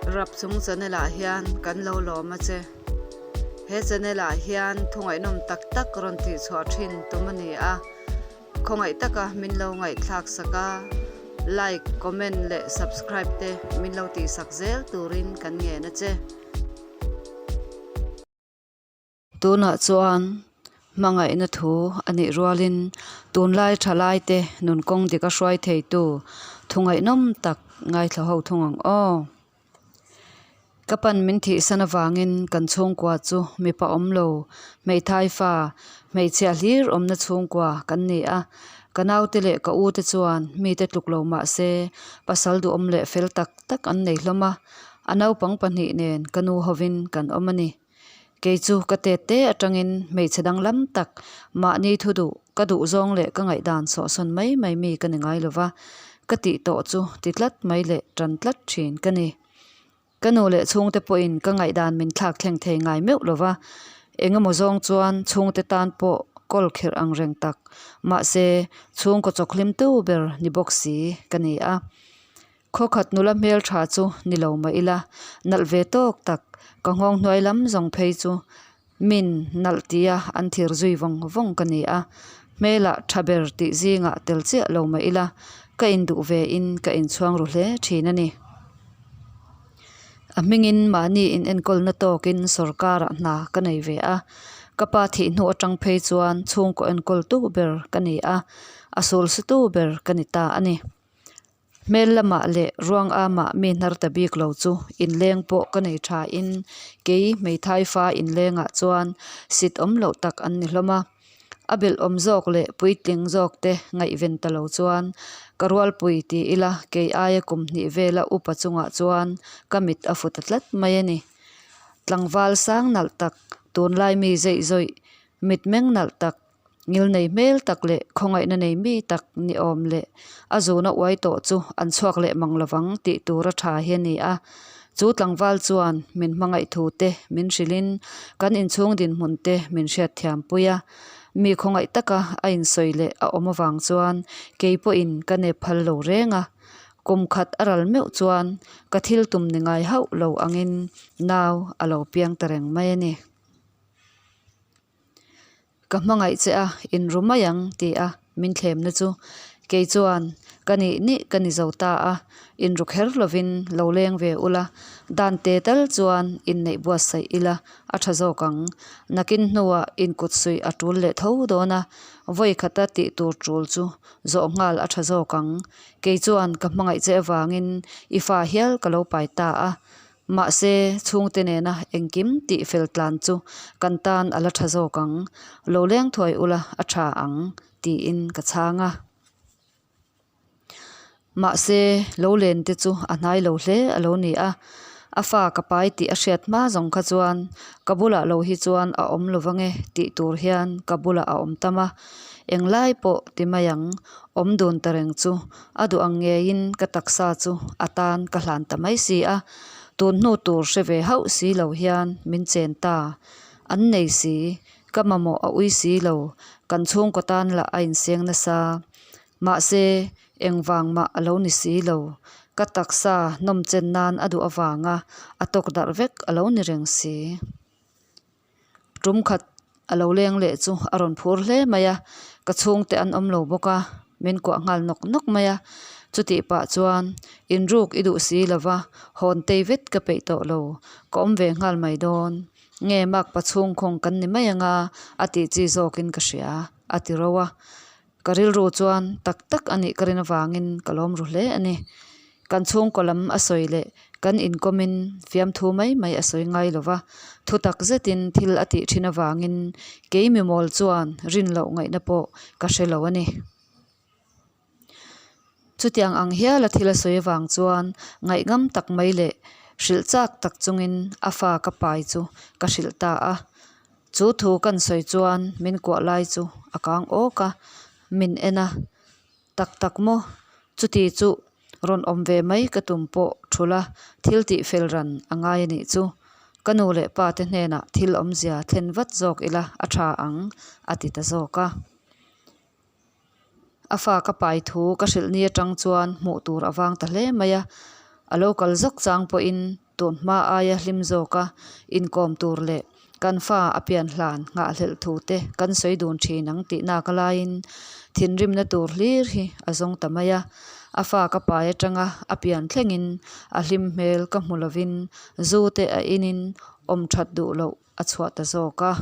Rapchung channel ah hian kan lo lawm a che. He channel ah hian thu ngaihnawm tak tak rawn tih chhuah thin tum a ni a. Khawngaih taka min lo ngaihthlak sak a, like, comment leh subscribe te min lo tih sak zel turin kan ngen a che. Tunah chuan hmangaihna thu a nih rualin tunlai thalaite nun kawng dik a hruai theitu thu ngaihnawm tak ngaithla ho thung ang aw. Ka pan min thihsan avangin kan chhungkua chu mipa awm lo, hmeithai fa, hmeichhia hlir awmna chhungkua kan ni a. Ka naute leh ka ute chuan mite tluk lo mah se pasal duhawm leh fel tak tak an nei hlawm a, a naupang pahnih nen ka nu hovin kan awm a ni. Kei chu ka tet te atangin hmeichhe danglam tak mahni thu duh, ka duh zawng leh ka ngaihdan sawhsawn mai mai mi ka ni ngai lova, ka tih tawh chu ti tlat mai leh tan tlat thin ka ni. Ka nu leh chhungte pawhin ka ngaihdan min thlak thleng thei ngai meuh lova, engemaw zawng chuan chhungte tan pawh kawl kherh ang reng tak, mahse chhungkaw chawkhlim tu ber ni bawk si ka ni a. Khawkhat nula hmel tha chu ni lo mah ila, nalh ve tawk tak, ka nghawng hnuai lam zawng phei chu min nalh tia an thir zui vawng vawng ka ni a. Hmelah tha ber tih zingah tel chiah lo mah ila, ka induh ve in ka inchhuang ru hle thin a ni. A hmingin mahni inenkawlna tawkin sawrkarah hna ka nei ve a, ka pa thih hnu atang phei chuan chhungkaw enkawltu ber ka ni a, a sulsutu ber ka ni ta a ni. Hmel lamah leh ruang amah mi hnar ta bik lo chu inleng pawh ka nei tha in kei hmeithai fa inlengah chuan sit awm loh tak an ni hlawm a. A belh awm zawk leh puitling zawk te ngaihven ta lo chuan ka rualpui ti ila kei aia kum hnih vela upa chungah chuan ka mit a fu ta tlat mai a ni. Tlangval sang nalh tak tunlai mi zeih zawih mitmeng nalh tak Ngilnei hmel tak leh khawngaihna nei mi tak ni awm leh a zuna uai tawh chu an chhuak leh mang lovang tih tura tha hi a ni a. Chu tlangval chuan min hmangaih thu te min hrilhin kan inchhung dinhmun te min hriatthiam pui a. Mi khawngaih taka a insawi leh a awm avang chuan kei pawhin ka nep phal lo reng a. Kum khat a ral meuh chuan ka thil tum ni ngai hauh lo angin nau a lo piang ta reng mai a ni. Ka hmangaih che a, inru mai ang ti a min thlemna chu kei chuan ka nih nih ka ni zo ta a, inru kher lovin lo leng ve ula, dan te tal chuan inneih buatsaih ila a tha zawk ang. Nakin hnuah inkut suih a tul leh tho dawn a, vawi khata tih tur tul chu zawh nghal a tha zawk ang. Kei chuan ka hmangaih che avangin i fa hial ka lo pai ta a, Mahse, chhungte nena engkim tih fel tlan chu kan tan a la tha zawk ang. Lo leng thuai ula a tha ang, tiin ka chhang a. Mahse, lo len te chu a hnai lo hle a lo ni a. A fa ka pai tih a hriat hma zawng kha chuan ka bulah lo hi chuan a awm lo vang e tih tur hian ka bulah a awm tam a. Englai pawh ti mai ang, awm dun ta reng chu A duh ang ngeiin ka taksa chu a tan ka hlan ta mai si a, tun hnu tur hre ve hauh si lo hian min chen ta. An nei si, ka mamawh a ui si lo, kan chhungkaw tan lah a inseng nasa. Mahse, engvang mah a lo ni si lo, ka taksa nawm chen nan a duh avanga a tawk darh vek a lo ni reng si. Tum khat a lo leng leh chu a rawn phur hle mai a, ka chhungte an awm lo bawk a, min kuah nghal nawk nawk mai a. Chutih pah chuan inruk i duh si lo va, hawn tei vet ka peih tawh lo, ka awm ve nghal mai dawn. Nge makpa chhungkhawng kan ni mai anga a tih chi zawkin ka hria a ti ro a. Ka rilru chuan tak tak a nih ka rin avangin ka lawm ru hle a ni. Kan chhungkaw lam a sawi leh kan inkawmin fiamthu mai mai a sawi ngai lo va, thu tak zetin thil a tih thin avangin kei mimawl chuan rin loh ngaihna pawh ka hre lo a ni. Chutiang ang hiala thil a sawi avang chuan ngaihngam tak mai leh hrilh chak tak chungin a fa ka pai chu ka hrilh ta a. Chu thu kan sawi chuan min kuah lai chu a kang awk a, min en a, tak tak maw? Chuti chu rawn awm ve mai ka tum pawh thul a, thil tih fel ran a ngai a nih chu. Ka nu leh pa te hnenah thil awmzia thlen vat zawk ila a tha ang a ti ta zawk a. A fa ka pai thu ka hrilh ni atang chuan hmuh tur a vang ta hle mai a. A lo kal zawk chang pawhin tun hma aia hlim zawka inkawm tur leh kan fa a pian hlan nghahhlelh thu te kan sawi dun thin ang tih nak alaiin thinrimna tur hlir hi a zawng ta mai a. A fa ka pai atanga a pian thlengin a hlim hmel ka hmu lovin zu te a inin awm that duh loh a chhuah ta zawk a.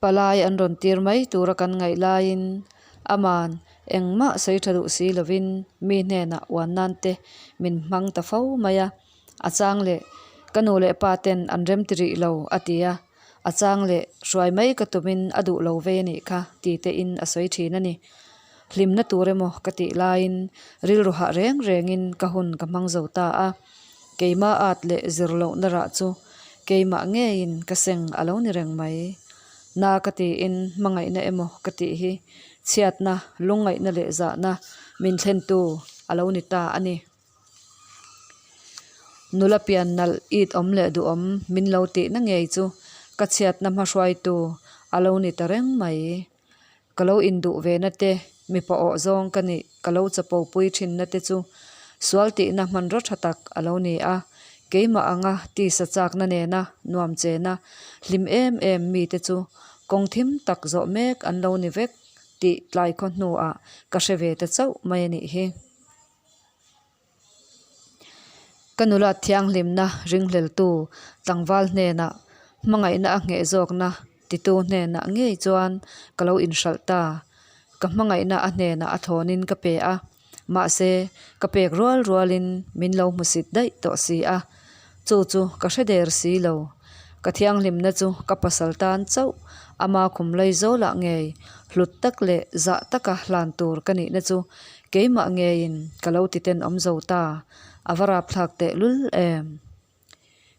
Palai an rawn tir mai tura kan ngaih laiin aman engmah sawi tha duh si lovin mi hnenah uan nan te min hmang ta fo mai a. A chang leh ka nu leh pa ten an rem ti rih lo a ti a, a chang leh hruai mai ka tumin a duh lo vei a nih kha ti tein a sawi thin a ni. Hlimna tur emaw ka tih laiin rilru hah reng rengin ka hun ka hmang zo ta a. Keimah at leh zir lohna rah chu keimah ngeiin ka seng a lo ni reng mai. Na ka tiin hmangaihna emaw ka tih hi chhiatna, lungngaihna leh zahna min thlentu a lo ni ta a ni. Nula pian nalh it awm leh duhawm min lo tihna ngei chu ka chhiatna hmahruaitu a lo ni ta reng mai. Ka lo induh ve na te, mipa awh zawng ka nih ka lo chapo pui thin na te chu sual tihna hmanraw tha tak a lo ni a. Keimah anga tisa chakna nena nuam chena hlim em em mite chu kawng thim tak zawh mek an lo ni vek tih tlai khaw hnuah ka hre ve ta chauh mai a nih hi. Ka nula thianghlimna ringhleltu tlangval hnenah hmangaihna a ngheh zawkna titu hnenah ngei chuan ka lo inhralh ta. Ka hmangaihna a hnenah a thlawnin ka pe a, mahse ka pek rual rualin min lo hmusit daih tawh si a, chu chu ka hre der si lo. Ka thianghlimna chu ka pasal tan chauh ama khum lei zawlah ngei hlut tak leh zah taka hlan tur ka nihna chu Keimah ngeiin ka lo ti tenawm zo ta, a va rapthlak teh lul em?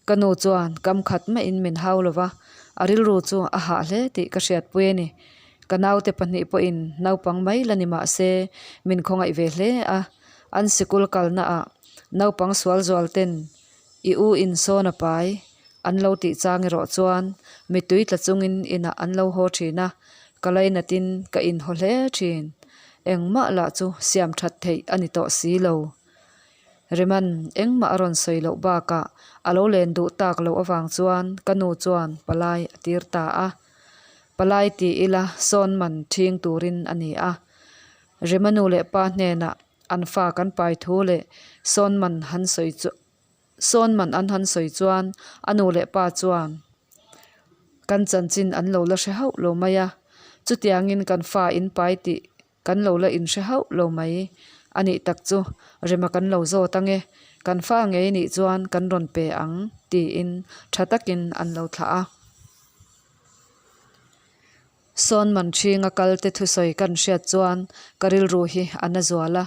Ka nu chuan kam khat maiin min hau lo va, a rilru chu a hah hle tih ka hriatpui a ni. Ka naute pahnih pawhin naupang mai la ni mah se min khawngaih ve hle a, an sikul kalnaah naupang sual zual ten I u in sawn a pai an lo tih chang erawh chuan mittui tla chungin inah an lo haw thin a, ka lainatin ka inhaw hle thin. Engmah lah chu siam that theih a ni tawh si lo. Reman engmah a rawn sawi loh bakah a lo len duh tak loh avang chuan ka nu chuan palai a tir ta a. Palai ti ila sawn man thing turin a ni a. Rema nu leh pa hnenah an fa kan pai thu leh sawn man han sawi chu sawn man an han sawi chuan a nu leh pa chuan kan chanchin an lo la hre hauh lo mai a, chutiangin kan fa in pai tih kan lo la inhre hauh lo mai a nih tak chu rema kan lo zawt ange, kan fa ngei nih chuan kan rawn pe ang tiin tha takin an lo thlah a. Sawn man ṭhinga kal te thusawi kan hriat chuan ka rilru hi a na zual a,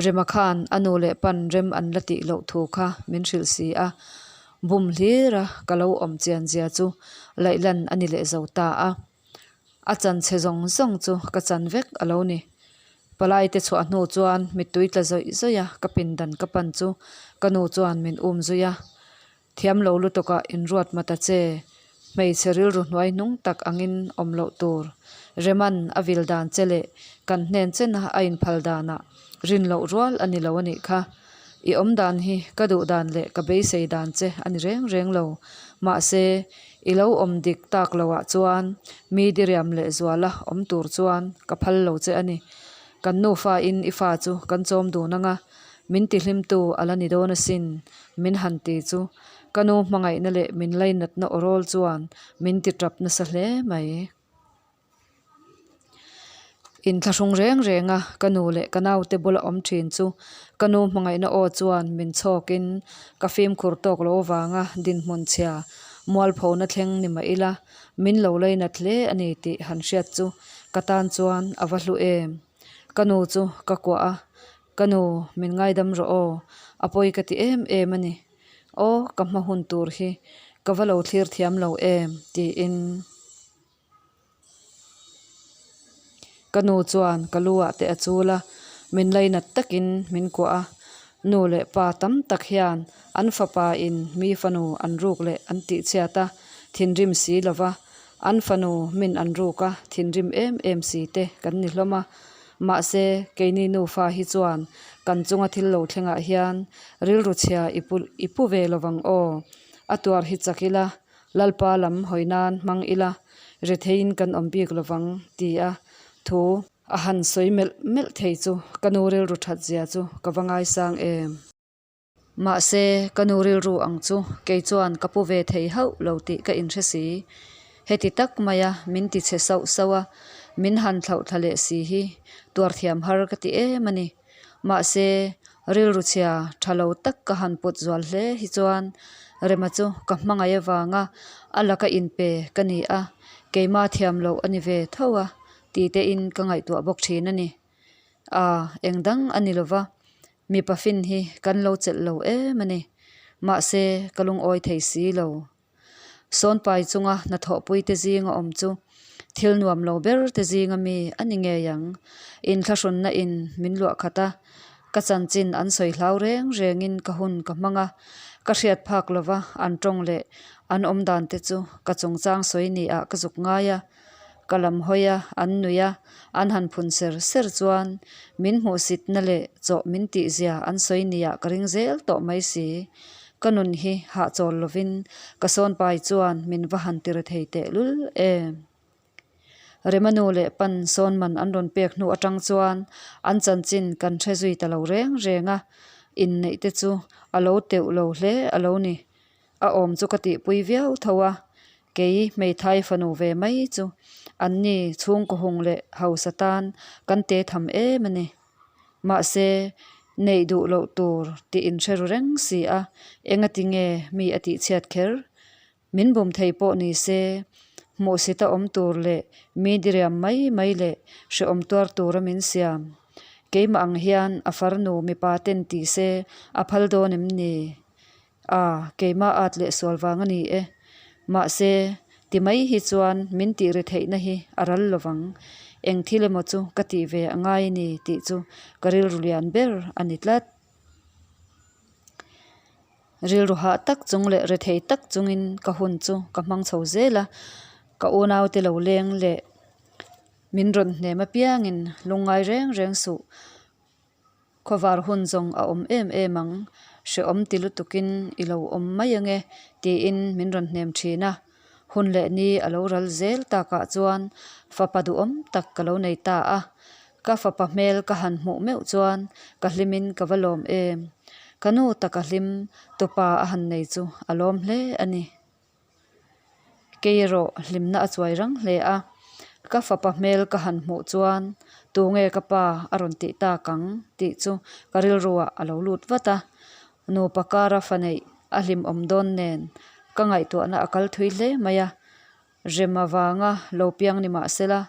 Rema khan a nu leh pan rem an la tih loh thu kha min hrilh si a, bum hlira ka lo awm chian zia chu laihlan a ni leh zo ta a. A chan chhe zawng zawng chu ka chan vek a lo ni. Palai te chhuah hnu chuan mittui tla zawih zawih a ka pindan ka pan chu ka nu chuan min um zui a. Thiam lo lutukah inruat ma ta che, hmeichhe rilru hnuai hnung tak angin awm loh tur. Reman a vil dan che leh kan hnen chena a inphal danah rin loh rual a ni lo a nih kha. I awm dan hi ka duh dan leh ka beisei dan che a ni reng reng lo. Mahse, i lo awm dik tak loah chuan mi diriam leh zuala awm tur chuan ka phal lo che a ni. Kan nufa in i fa chu kan chawm dun anga min tihlimtu a la ni dawn asin min han ti chu ka nu hmangaihna leh min lainatna aw rawl chuan min ti tap nasa hle mai. Inthlahrung reng reng a ka nu leh ka naute bula awm thin chu ka nu hmangaihna aw chuan min chhawkin ka fimkhur tawk lo avanga dinhmun chhia mualphona thleng ni mah ila min lo lainat hle a ni tih han hriat chu ka tan chuan a va hlu em. Ka nu chu ka kuah a, Ka nu, min ngaidam rawh aw, a pawi ka ti em em a ni. Aw, ka hma hun tur hi ka va lo thlir thiam lo em, tiin ka nu chuan ka lu ah te a chul a, min lainat takin min kuah a. Nu leh pa tam tak hian an fapa in mi fanu an ruk leh an tihchhiat a, thinrim si lova an fanu min an ruk a, thinrim em em si te kan ni hlawm a. Mahse, keini nufa hi chuan kan chunga thil lo thlengah hian rilru chhia i pu i pu ve lovang aw. A tuar hi chak ila, Lalpa lam hawi nan hmang ila, retheiin kan awm bik lovang ti a thu a han sawi melh melh thei chu ka nu rilru that zia chu ka va ngaisang em. Mahse, ka nu rilru ang chu kei chuan ka pu ve thei hauh lo tih ka inhre si. Heti tak maia min ti chhe sauh sauh a, min han thlauh thla leh si hi tuar thiam har ka ti em a ni. Mahse, rilru chhia tha lo tak ka han put zual hle hi chuan Rema chu ka hmangaih avanga a laka inpe ka ni a, keima thiam loh a ni ve tho a ti tein ka ngaihtuah bawk thin a ni. A, eng dang a ni lova, mipa fin hi kan lo chelh lo em a ni. Mahse, ka lungawi thei si lo. Sawnpai chunga hnathawhpui te zinga awm chu thil nuam lo ber te zinga mi a ni ngei ang. Inthlahrunna in min luah khat a, ka chanchin an sawi hlau reng rengin ka hun ka hmang a, ka hriat phak lova an tawng leh an awm dan te chu ka chungchang sawi ni ah ka zuk ngai a. Ka lam hawi a, an nui a, an han phun ser ser chuan min hmuhsitna leh chawh min tih zia an sawi nia ka ring zel tawh mai si. Ka nun hi hahchawl lovin ka sawnpai chuan min va han ti rethei tehlul em. Rema nu leh pan sawn man an rawn pek hnu atang chuan an chanchin kan hre zui ta lo reng reng a, inneih te chu a lo teuh lo hle a lo ni. A awm chu ka tihpui viau tho a, Kei hmeithai fanu ve mai chu anni chhungkaw hung leh hausa tan kan te tham em a ni. Mahse, neih duh loh tur tih inhre ru reng si a, engati nge mi a tihchhiat kher? Min bum thei pawh ni se, hmuhsita awm tur leh mi diriam mai mai leh hrehawm tuar tura min siam. Keimah ang hian a farnu mipa ten ti se a phal dawn em ni? A, keimah at leh sual vang a ni e. Mahse, ti mai hi chuan min tih ri theihna hi a ral lo vang. Eng thil emaw chu ka tih ve a ngai ni tih chu ka rilru lian ber a ni tlat. Rilru hah tak chung leh rethei tak chungin ka hun chu ka hmang chho zel a, ka unaute lo leng leh min rawn hnem apiangin lungngai reng reng suh. Khawvar hun zawng a awm em em ang, hrehawm ti lutukin i lo awm mai ange tiin min rawn hnem thin a. Hun leh ni a lo ral zel takah chuan fapa duhawm tak ka lo nei ta a. Ka fapa hmel ka han hmuh meuh chuan ka hlimin ka va lawm em. Ka nu taka hlim tupa a han nei chu a lawm hle a ni. Kei erawh hlimna a chuai rang hle a, ka fapa hmel ka han hmuh chuan tunge ka pa a rawn tih tak ang tih chu ka rilruah a lo lut vat a, nupa kara fa neih a hlimawm dawn nen ka ngaihtuahna a kal thui hle mai a, rem avanga lo piang ni mah sela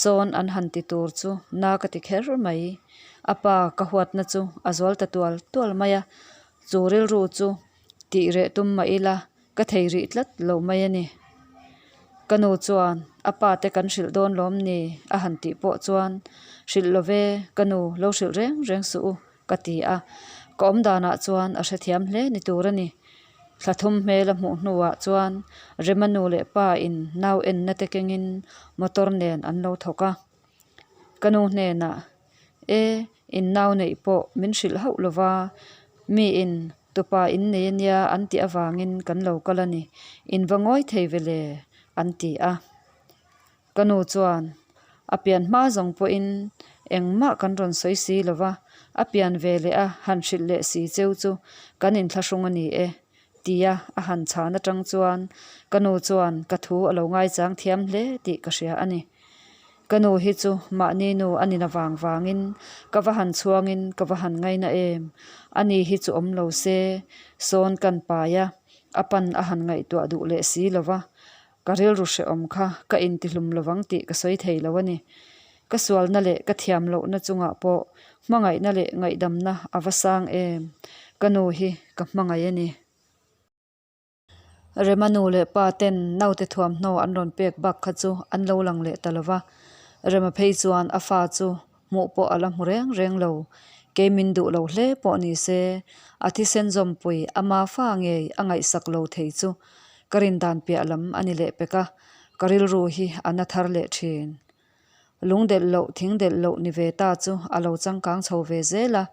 sawn an han ti tur chu na ka ti kher mai, a pa ka huatna chu a zual ta tual tual mai a, chu rilru chu tih reh tum mah ila Ka thei rih tlat lo mai a ni. Ka nu chuan, A pa te kan hrilh dawn lawm ni? a han tih pawh chuan, Hrilh lo ve, ka nu, lo hrilh reng reng suh u, ka ti a. Ka awm danah chuan a hrethiam hle ni tur a ni. Thla thum hmel a hmuh hnuah chuan Rema nu leh pa in nau enna te kengin motor nen an lo thawk a. Ka nu hnenah, E, in nau neih pawh min hrilh hauh lo va, miin Tupa in nei ania an tih avangin kan lo kal a ni, in va ngawi thei ve le an ti a. Ka nu chuan a pian hma zawng pawhin engmah kan rawn sawi si lo va, a pian ve leh a han hrilh leh si cheu chu kan inthlahrung a ni e tia a han chhan atang chuan ka nu chuan ka thu a lo ngaichang thiam hle tih ka hria a ni. Ka nu hi chu mahni nu a nina vang vangin ka va han chhuangin ka va han ngaina em. Ani hi chu awm lo se, sawn kan pai a, a pan a han ngaihtuah duh leh si lo va, ka rilru hrehawm kha ka intihlum lovang tih ka sawi thei lo a ni. Ka sualna leh ka thiam lohna chungah pawh hmangaihna leh ngaihdamna a va sang em. Ka nu hi ka hmangaih a ni. Rema nu leh pa ten naute thuamhnaw an rawn pek bak kha chu an lo lang leh ta lo va, Rema phei chuan a fa chu hmuh pawh a la hmu reng reng lo. Kei min duh lo hle pawh ni se, a thisen zawmpui ama fa ngei a ngaihsak lo thei chu ka rin dan piah lam a ni leh pek a, ka rilru hi a na thar leh thin. Lung delh loh, thing delh loh ni ve ta chu a lo changkang chho ve zel a,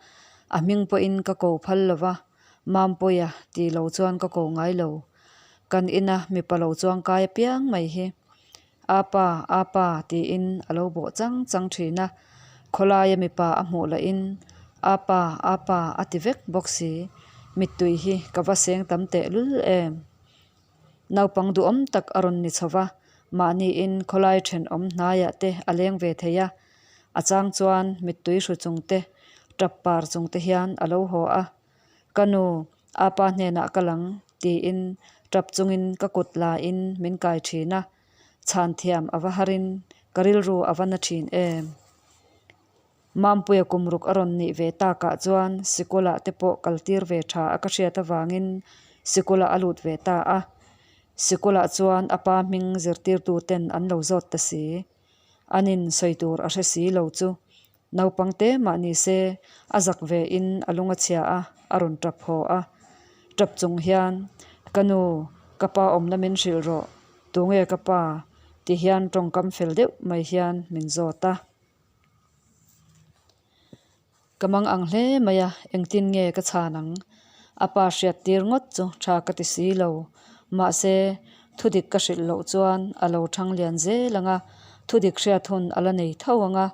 a hming pawhin ka ko phal lo va, Mampuia ti lo chuan ka ko ngai lo. Kan ina mipa lo chuang kai apiang mai hi. Apa, apa tiin a lo bawh chang chang thin a, khawlaia mipa a hmuh lahin Apa, apa a ti vek bawk si. Mittui hi ka va seng tam tehlul em. Naupang duhawm tak a rawn ni chho va, mahniin khawlai thenawm hnaiah te a leng ve thei a, a chang chuan mittui hru chung te, tap par chung te hian a lo haw a, Ka nu, apa hnenah ka lang tiin tap chungin ka kut lain min kai thin a, chhan thiam a va harin ka rilru a va na thin em. Mampuia kum ruk a rawn nih ve takah chuan sikulah te pawh kal tir ve tha a ka hriat avangin sikulah a lut ve ta a. Sikulah chuan a pa hming zirtirtu ten an lo zawt ta si. An in sawi tur a hre si lo chu naupang te mah ni se a zak ve in a lung a chhia a, a rawn tap haw a. Tap chung hian, Ka nu, ka pa awmna min hrilh rawh, tunge ka pa? ti hian tawngkam fel deuh mai hian min zawt a. Ka mang ang hle mai a, engtin nge ka chhan ang? A pa hriat tir ngawt chu tha ka ti si lo. Mahse, thudik ka hrilh loh chuan a lo thang lian zel ang a, thudik hriat hun a la nei tho ang a,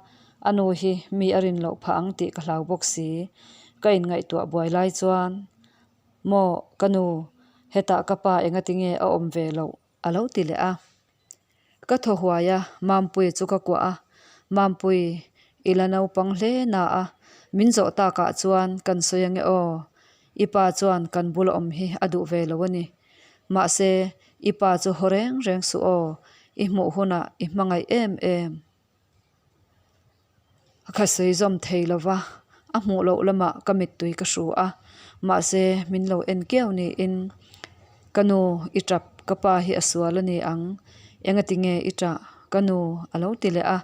a nu hi mi a rin loh phah ang tih ka hlau bawk si. Ka inngaihtuah buai lai chuan, Maw, ka nu, hetah ka pa engati nge a awm ve loh? a lo ti leh a. Ka thaw huai a, Mampuii chu ka kuah a, Mampui, i la naupang hle na a, min zawh takah chuan kan sawi ange aw, i pa chuan kan bula awm hi a duh ve lo a ni. Mahse, i pa chu haw reng reng suh aw, i hmuh hunah i hmangaih em em. Ka sawi zawm thei lo va, a hmuh loh lamah ka mittui ka hru a, mahse min lo en kiau niin, Ka nu i tap, ka pa hi a sual a ni ang, engati nge i tah? Ka nu a lo ti leh a,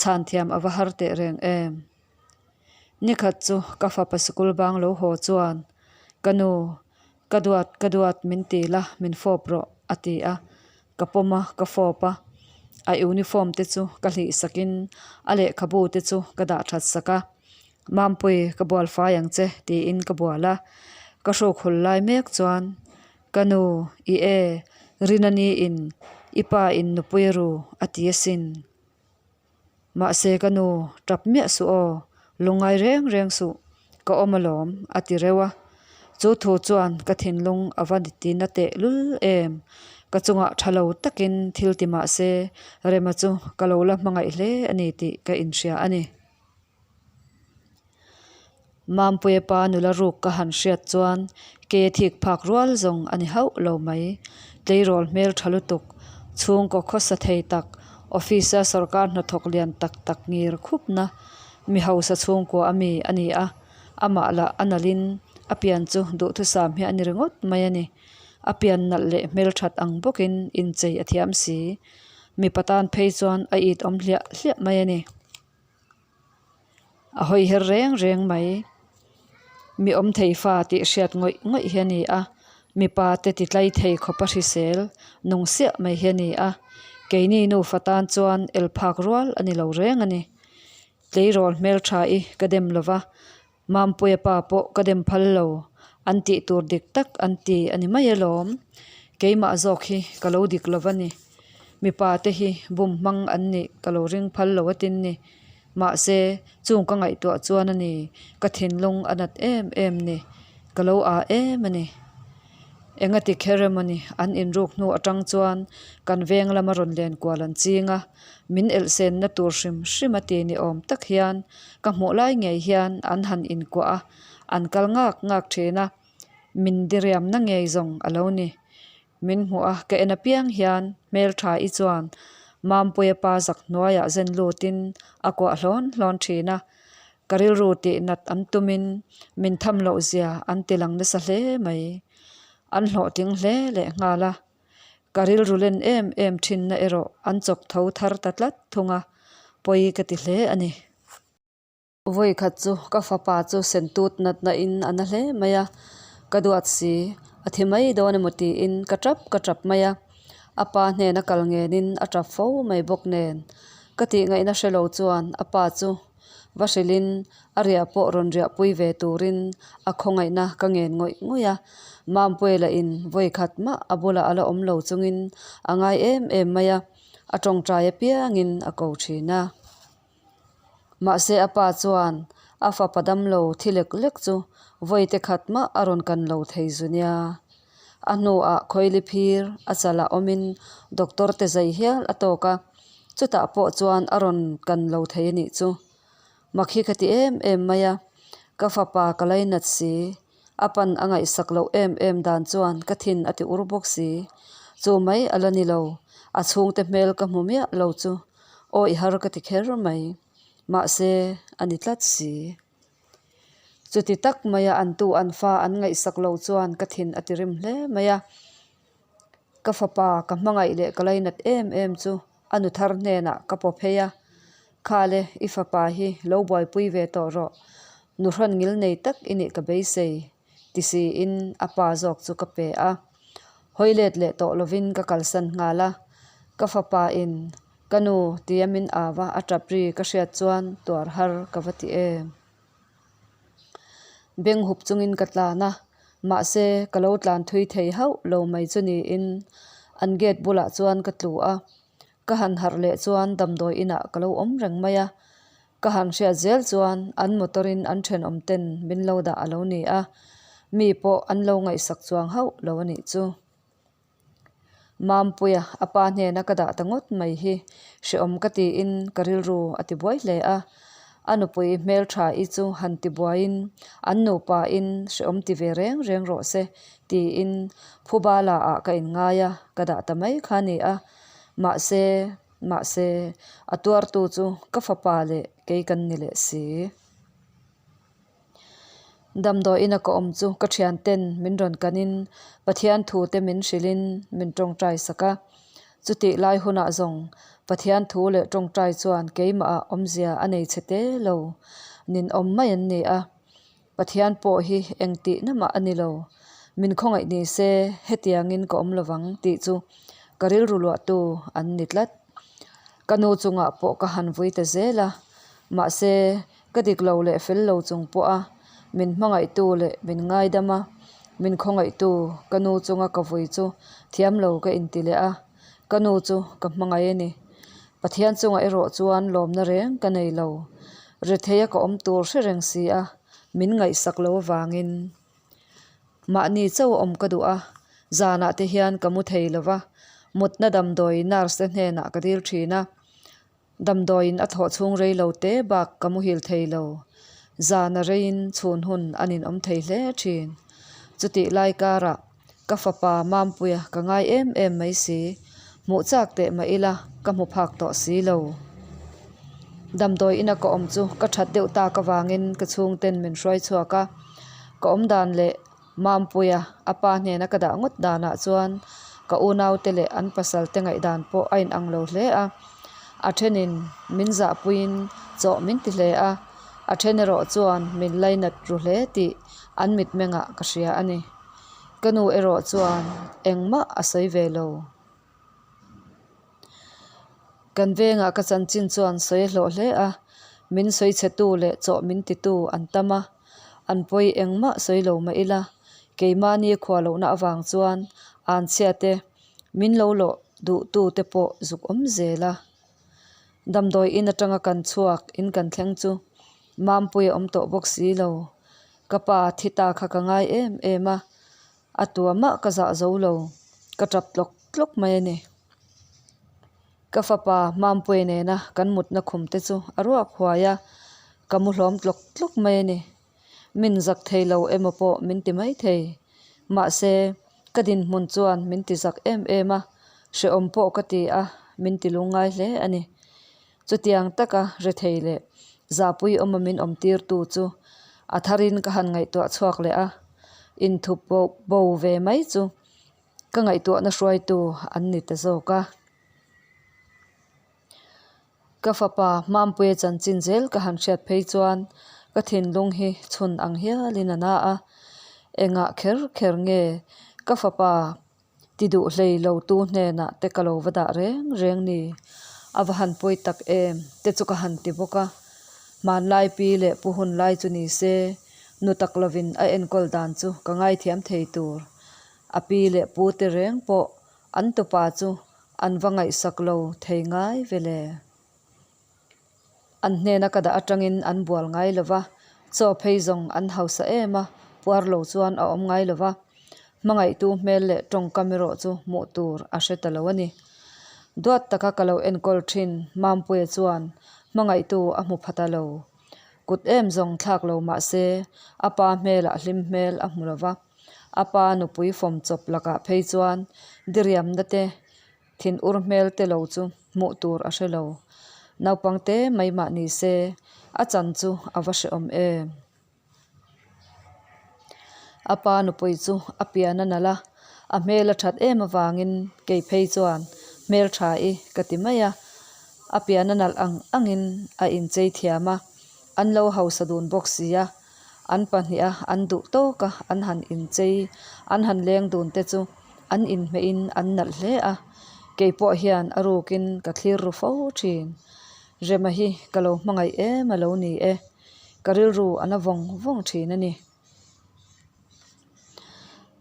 chhan thiam a va har teh reng em? Nikhat chu ka fapa sikul bang lo haw chuan, Ka nu, Ka duat, ka duat min ti la, min fawp rawh, a ti a. Ka pawm a, ka fawp a. A uniform te chu ka hlih sakin a lehkhabu te chu ka dah that sak a. Mampui, ka bual fai ang che, tiin ka bual a. Ka hruk hul lai mek chuan, Ka nu, i e, Rinani in i pa in nupui ru, a ti asin. Mahse ka nu, tap miah suh aw, lungngai reng reng suh, ka awm alawm, a ti reuh a. Chu thu chuan ka thinlung a va ti na teh lul em. Ka chungah tha lo takin thil ti mah se, Rema chu ka lo la hmangaih hle a ni tih ka inhria a ni. Mampuia pa nula ruk ka han hriat chuan ke thik phak rual zawng a ni hauh lo mai. Tleirawl hmel tha lutuk, chhungkaw khawsa thei tak, office a sorkar hnathawk lian tak tak ngir khupna mi hausa chhungkua a mi a ni a, amah lah a nalhin a pian chu duhthusam hi a ni ringawt mai a ni. A pian nalh leh hmelthat ang bawkin inchei a thiam si. Mipa tan phei chuan a it awm hliah hliah mai a ni. A hawi her reng reng mai. Mi awm thei fa tih hriat ngawih ngawih hi a ni a, mipa te ti tlai thei khawp a hrisel nung siah mai hi a ni a, keini nufa tan chuan el phak rual a ni lo reng a ni. Tleirawl hmeltha i ka dem lo va, Mampuia pa pawh ka dem phal lo, an tih tur dik tak an ti a ni mai alawm. Keimah zawk hi ka lo dik lo va ni. Mipa te hi bum hmang an nih ka lo ring phal lo atin ni. Mahse, chung ka ngaihtuah chuan a ni, ka thinlung a nat em em ni. Ka lo aa em a ni. Engati kher emaw ni, an inruk hnu atang chuan kan veng lama rawn len kual an ching a, min elhsenna tur hrim hrim a ti ni awm tak hian ka hmuh lai ngei hian an han inkuah a, an kal ngak ngak thin a, min diriamna ngei zawng a lo ni. Min hmuh a, ka en apiang hian hmeltha i chuan Mampuia pa zak hnuaiah zen lutin a kuah hlawn hlawn thin a, ka rilru tih nat an tumin min tham loh zia an ti lang nasa hle mai. An hlawhtling hle leh nghal a, ka rilru len em em thinna erawh an chawk tho thar ta tlat thung a, pawi ka ti hle a ni. Vawi khat chu ka fapa chu sentut natna in a na hle mai a, ka duat si, a thi mai dawn emaw tiin ka tap ka tap mai a, a pa hnena kal ngenin a tap fo mai bawk nen. Ka tih ngaihna hre lo chuan a pa chu va hrilhin a riah pawh rawn riahpui ve turin a khawngaihna ka ngen ngawih ngawih a. Mampuia lahin vawi khat mah a bulah a la awm lo chungin a ngai em em mai a, a tawngtai apiangin a ko thin a. Mahse a pa chuan a fapa damlo thi lek lek chu vawi te khat mah a rawn kan lo thei zu nia. A hnuah khawili phir a chalah awmin doctor te zai hial a tawk a, chutah pawh chuan a rawn kan lo thei a nih chu. Makhi ka ti em em mai a, ka fapa ka lainat si, a pan a ngaihsak loh em em dan chuan ka thin a ti ur bawk si. Chu mai a la ni lo, a chhungte hmel ka hmu miah lo chu awi har ka ti kher mai. Mahse, a ni tlat si. Chuti tak maia an tu an fa an ngaihsak lo chuan ka thin a ti rim hle mai a. Ka fapa ka hmangaih leh ka lainat em em chu a nu thar hnenah ka paw phei a, Khale, i fapa hi lo buaipui ve tawh rawh, nu hran ngil nei tak i nih ka beisei, ti siin a pa zawk chu ka pe a. Hawi let leh tawh lovin ka kalsan nghal a, ka fapa in Ka nu tia min au a, a tap ri ka hriat chuan tuar har ka va ti em. Beng hup chungin ka tlan a, mahse ka lo tlan thui thei hauh lo mai chu niin an gate bulah chuan ka tlu a, ka han harh leh chuan damdawi inah ka lo awm reng mai a, ka han hriat zel chuan an motor in an thenawm ten min lo dah a lo ni a, mi pawh an lo ngaihsak chuang hauh lo a nih chu. Mampuia a pa hnena ka dah ta ngawt mai hi hrehawm ka tiin ka rilru a ti buai hle a. A nupui hmeltha-i chu han ti buaiin an nupain hrehawm ti ve reng reng rawh se tiin Phubala ah ka inngai a, ka dah ta mai kha a ni a. Mahse, mahse, a tuartu chu ka fapa leh kei kan ni leh si. Damdawiin a ka awm chu ka thian ten min rawn kanin Pathian thu te min hrilhin min tawngtai sak a. Chutih lai hunah zawng Pathian thu leh tawngtai chuan keimahah awmzia a nei chhe te lo nin awm mai an ni a. Pathian pawh hi eng tihna mah a ni lo. Min khawngaih ni se hetiangin ka awm lovang tih chu ka rilru luahtu an ni tlat. Ka nu chungah pawh ka han vui ta zel a, mahse Ka dik lo leh fel lo chung pawha min hmangaihtu leh min ngaidam a, min khawngaihtu ka nu chunga ka vui chu thiam lo ka inti leh a, ka nu chu ka hmangaih a ni. Pathian chungah erawh chuan lawmna reng ka nei lo. Retheia ka awm tur hre reng si a, min ngaihsak lo avangin mahni chauh a awm ka duh a, zanah te hian ka mu thei lo va, mutna damdawi nurse te hnenah ka dil thin a. Damdawiin a thawh chhung rei lo te bak ka muhil thei lo. Zan a reiin chhun hun an inawm thei hle thin. Chutih lai karah ka fapa Mampuia ka ngai em em mai si. Hmuh chak teh mah ila ka hmu phak tawh si lo. Damdawiin a ka awm chu ka that deuh tak avangin ka chhungten min hruai chhuak a. Ka awm dan leh Mampuia, a pa hnena ka dah ngawt danah chuan ka unaute leh an pasalte ngaihdan pawh a inang lo hle a. A thenin min zahpuiin chawh min ti hle a, a then erawh chuan min lainat ru hle tih an mitmengah ka hria a ni. Ka nu erawh chuan engmah a sawi ve lo. Kan vengah ka chanchin chuan sawi a hlawh hle a, min sawi chhetu leh chawh min titu an tam a, an pawi engmah sawi lo mah ila, keimahni khuah lohna avang chuan anchhia te min lo lawh duhtu te pawh zuk awm zel a. Damdawi in atanga kan chhuak in kan thleng chu Mampuia awm tawh bawk si lo, ka pa thi ta kha ka ngai em em a. A tua mah ka zah zo lo, ka tap tlawk tlawk mai a ni. Ka fapa Mampuia nena kan mutna khum te chu a ruak huai a, ka mu hlawm tlawk tlawk mai a ni. Min zak thei lo emaw pawh min ti mai thei. Mahse, ka dinhmun chuan min ti zak em em a, hrehawm pawh ka ti a, min ti lungngai hle a ni. Chutiang taka rethei leh zahpui awma min awm tirtu chu a tharin ka han ngaihtuah chhuak leh a, inthup bo ve mai chu ka ngaihtuahna hruaitu an ni ta zawk a. Ka fapa Mampuia chanchin zel ka han hriat phei chuan ka thinlung hi chhun ang hialin a na a, engah kher kher nge ka fapa Ti duh hlei lo tu hnenah te ka lo va dah reng reng ni. A va han pawi tak em te chu ka han ti bawk a. Hmanlai pi leh pu hun lai chu ni se, nu tak lovin a enkawl dan chu ka ngaithiam thei tur. A pi leh pu te reng pawh an tupa chu an va ngaihsak lo thei ngai ve le. An hnena ka dah atangin an bual ngai lo va, chaw phei zawng an hausa em a, puar lo chuan a awm ngai lo va. Hmangaihtu hmel leh tawngkam erawh chu hmuh tur a hre ta lo a ni. Duat taka ka lo enkawl thin Mampuia chuan hmangaihtu a hmu pha ta lo. Kut em zawng thlak lo mah se a pa hmelah hlim hmel a hmu lo va, a pa nupui fawm chawp lakah phei chuan diriamna te Thin ur hmel te lo chu hmuh tur a hre lo. Naupang te mai mah ni se, a chan chu a va hrehawm em. A pa nupui chu a pian a nalh a, a hmel a that em avangin kei phei chuan hmel tha i ka ti mai a. A pian a nalh ang angin a inchei thiam a, an lo hausa dun bawk si a. An pahniha an duh tawk a, an han inchei, an han leng dun te chu an inhmeihin an nalh hle a, kei pawh hian a rukin ka thlir ru fo thin. Rema hi ka lo hmangaih em a lo ni e, ka rilru a na vawng vawng thin a ni.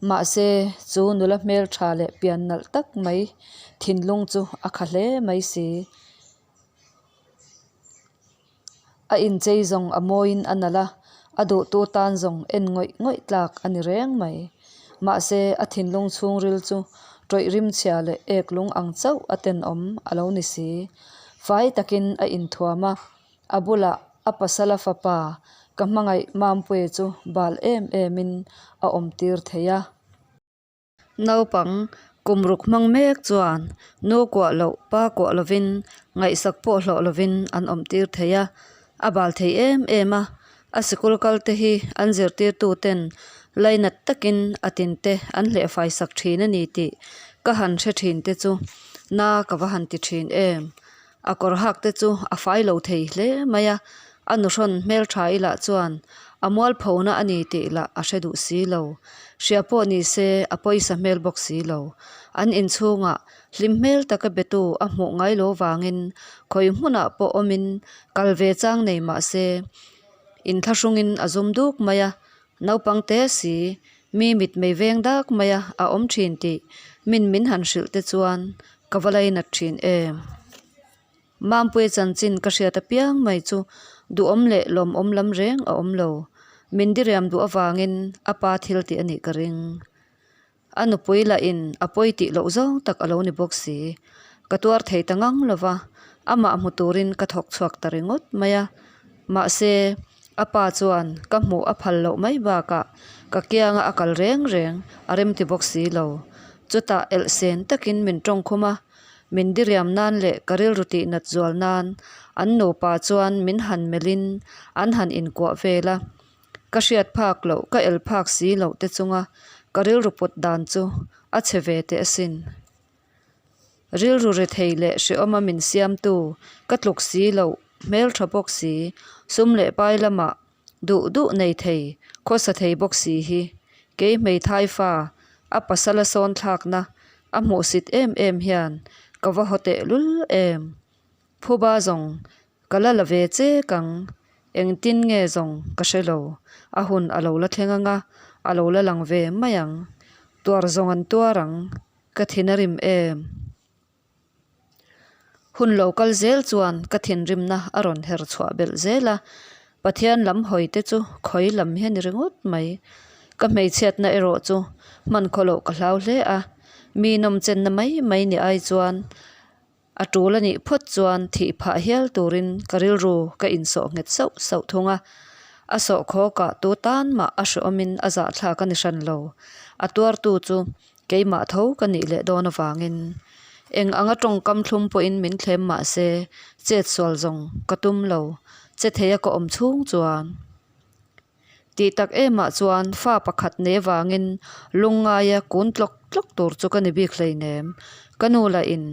Mahse, chu nula hmeltha leh pian nalh tak mai thinlung chu a kha hle mai si. A inchei zawng a mawiin a nalh a, a duhtu tan zawng en ngawih ngawih tlak a ni reng mai. Mahse, a thinlung chhungril chu tawih rimchhia leh ek lung ang chauh a tenawm a lo ni si. Fai takin a inthuam a, a bulah a pasala fapa ka hmangaih Mampuia chu bal em emin a awmtir thei a. Naupang kum ruk hmang mek chuan nu kuah loh pa kuah lovin ngaihsak pawh hlawh lovin an awm tir thei a, a bal thei em em a, a sikul kal te hi an zirtirtu ten lainat takin a tin te an hlehfai sak thin a ni tih ka han hre thin te chu na ka va han ti thin em. A kawr hak te chu a fai lo thei hle mai a, a nuhrawn hmeltha i lah chuan a mualphona a ni tih lah a hre duh si lo. Hria pawh ni se a pawisa hmel bawk si lo. An inchhungah hlim hmel taka betu a hmuh ngai lo vangin khawi hmunah pawh awmin kal ve chang nei mah se inthlahrungin a zum duk mai a, Naupang te si, mi mit mei veng dak mai a a awm thin tih min min han hrilh te chuan ka va lainat thin em. Mampuia chanchin ka hriat apiang mai chu duhawm leh lawmawm lam reng a awm lo. Min diriam duh avangin a pa thil tih a nih ka ring. A nupui lahin a pawi tih loh zawng tak a lo ni bawk si. Ka tuar thei ta ngang lo va, amah hmu turin ka thawk chhuak ta ringawt mai a. Mahse, a pa chuan ka hmuh a phal loh mai bakah ka kianga a kal reng reng a remti bawk si lo. Chutah elhsen takin min tawngkhum a, min diriam nan leh ka rilru tihnat zual nan an nupa chuan min han melhin an han inkuah vel a. Ka hriat phak loh, ka el phak si loh te chunga ka rilru put dan chu a chhe ve teh asin. Rilru rethei leh hrehawma min siamtu ka tluk si loh, hmeltha bawk si, sum leh pai lamah duh duh nei thei, khawsa thei bawk si hi kei hmeithai fa a pasala sawn thlakna a hmuhsit em em hian ka va haw tehlul em. Phuba zawng Ka la la ve che kang, engtin nge zawng ka hre lo, a hun a lo la thleng ang a, a lo la lang ve mai ang, tuar zawng an tuar ang, ka thin a rim em? Hun lo kal zel chuan ka thinrimna a rawn her chhuah belh zel a, Pathian lam hawi te chu khawi lam hi a ni ringawt mai. Ka hmeichhiatna erawh chu hman khaw loh ka hlau hle a, mi nawmchenna mai mai ni ai chuan A tul a nih phawt chuan thih phah hial turin ka rilru ka insawh nghet sauh sauh thung a. A sawhkhawkah tu tan mah a hrehawmin a zahthlak a ni hran lo. A tuartu chu keimah tho ka nih leh dawn avangin eng anga tawngkam thlum pawhin min thlem mah se chet sual zawng ka tum lo che thei a ka awm chhung chuan. Tih tak emah chuan fa pakhat nei avangin lungngaia kun tlawk tlawk tur chu ka ni bik hleinem. Ka nu lahin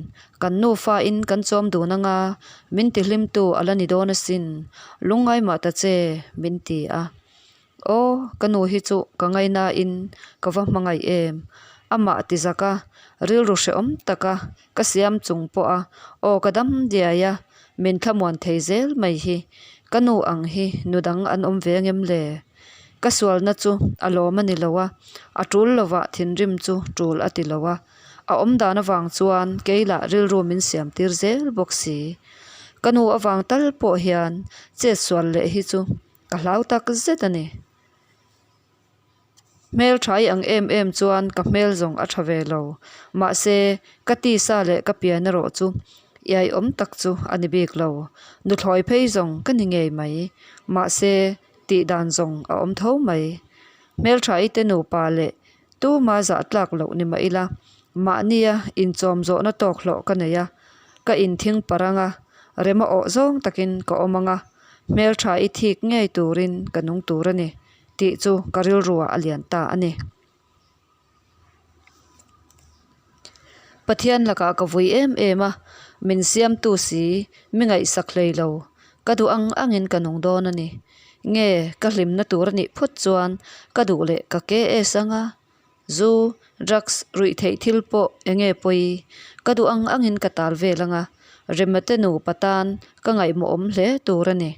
kan nufa in kan chawm dun anga min tihlimtu a la ni dawn asin, lungngai mah ta che min ti a. Aw, ka nu hi chu ka ngainain ka va hmangaih em. Amah ti zak a, rilru hrehawm taka ka siam chung pawh a, aw ka dam diai a, min thlamuan thei zel mai hi. Ka nu ang hi nu dang an awm ve ngem le? Ka sualna chu a lawm a ni lo a, a tul lovah thinrim chu tul a ti lo a. A awm dan avang chuan kei lah rilru min siam tir zel bawk si. Ka nu avang tal pawh hian chet sual leh hi chu ka hlau tak zet a ni. Hmeltha i ang em em chuan ka hmel zawng a tha ve lo. Mahse, ka tisa leh ka pian erawh chu iaiawm tak chu a ni bik lo. Nuthlawi phei zawng ka ni ngei mai. Mahse, tih dan zawng a awm tho mai. Hmeltha i te nupa leh tuma zah tlak loh ni mah ila, mahnia inchawm zawhna tawk hlawh ka nei a, ka inthing parang a, rema awh zawng takin ka awm ang a, hmeltha i thik ngei turin ka nung tur a ni. Tih chu ka rilruah a lian ta a ni. Pathian lakah ka vui em em a, min siamtu si, mi ngaihsak hlei lo. Ka duh ang angin ka nung dawn a ni. Nge ka hlimna tur a nih phawt chuan ka duh leh ka KS anga zu, drugs, ruih theih thil pawh enge pawi. Ka duh ang angin ka tal vel anga, Remate nupa tan ka ngaihmawhawm hle tur a ni.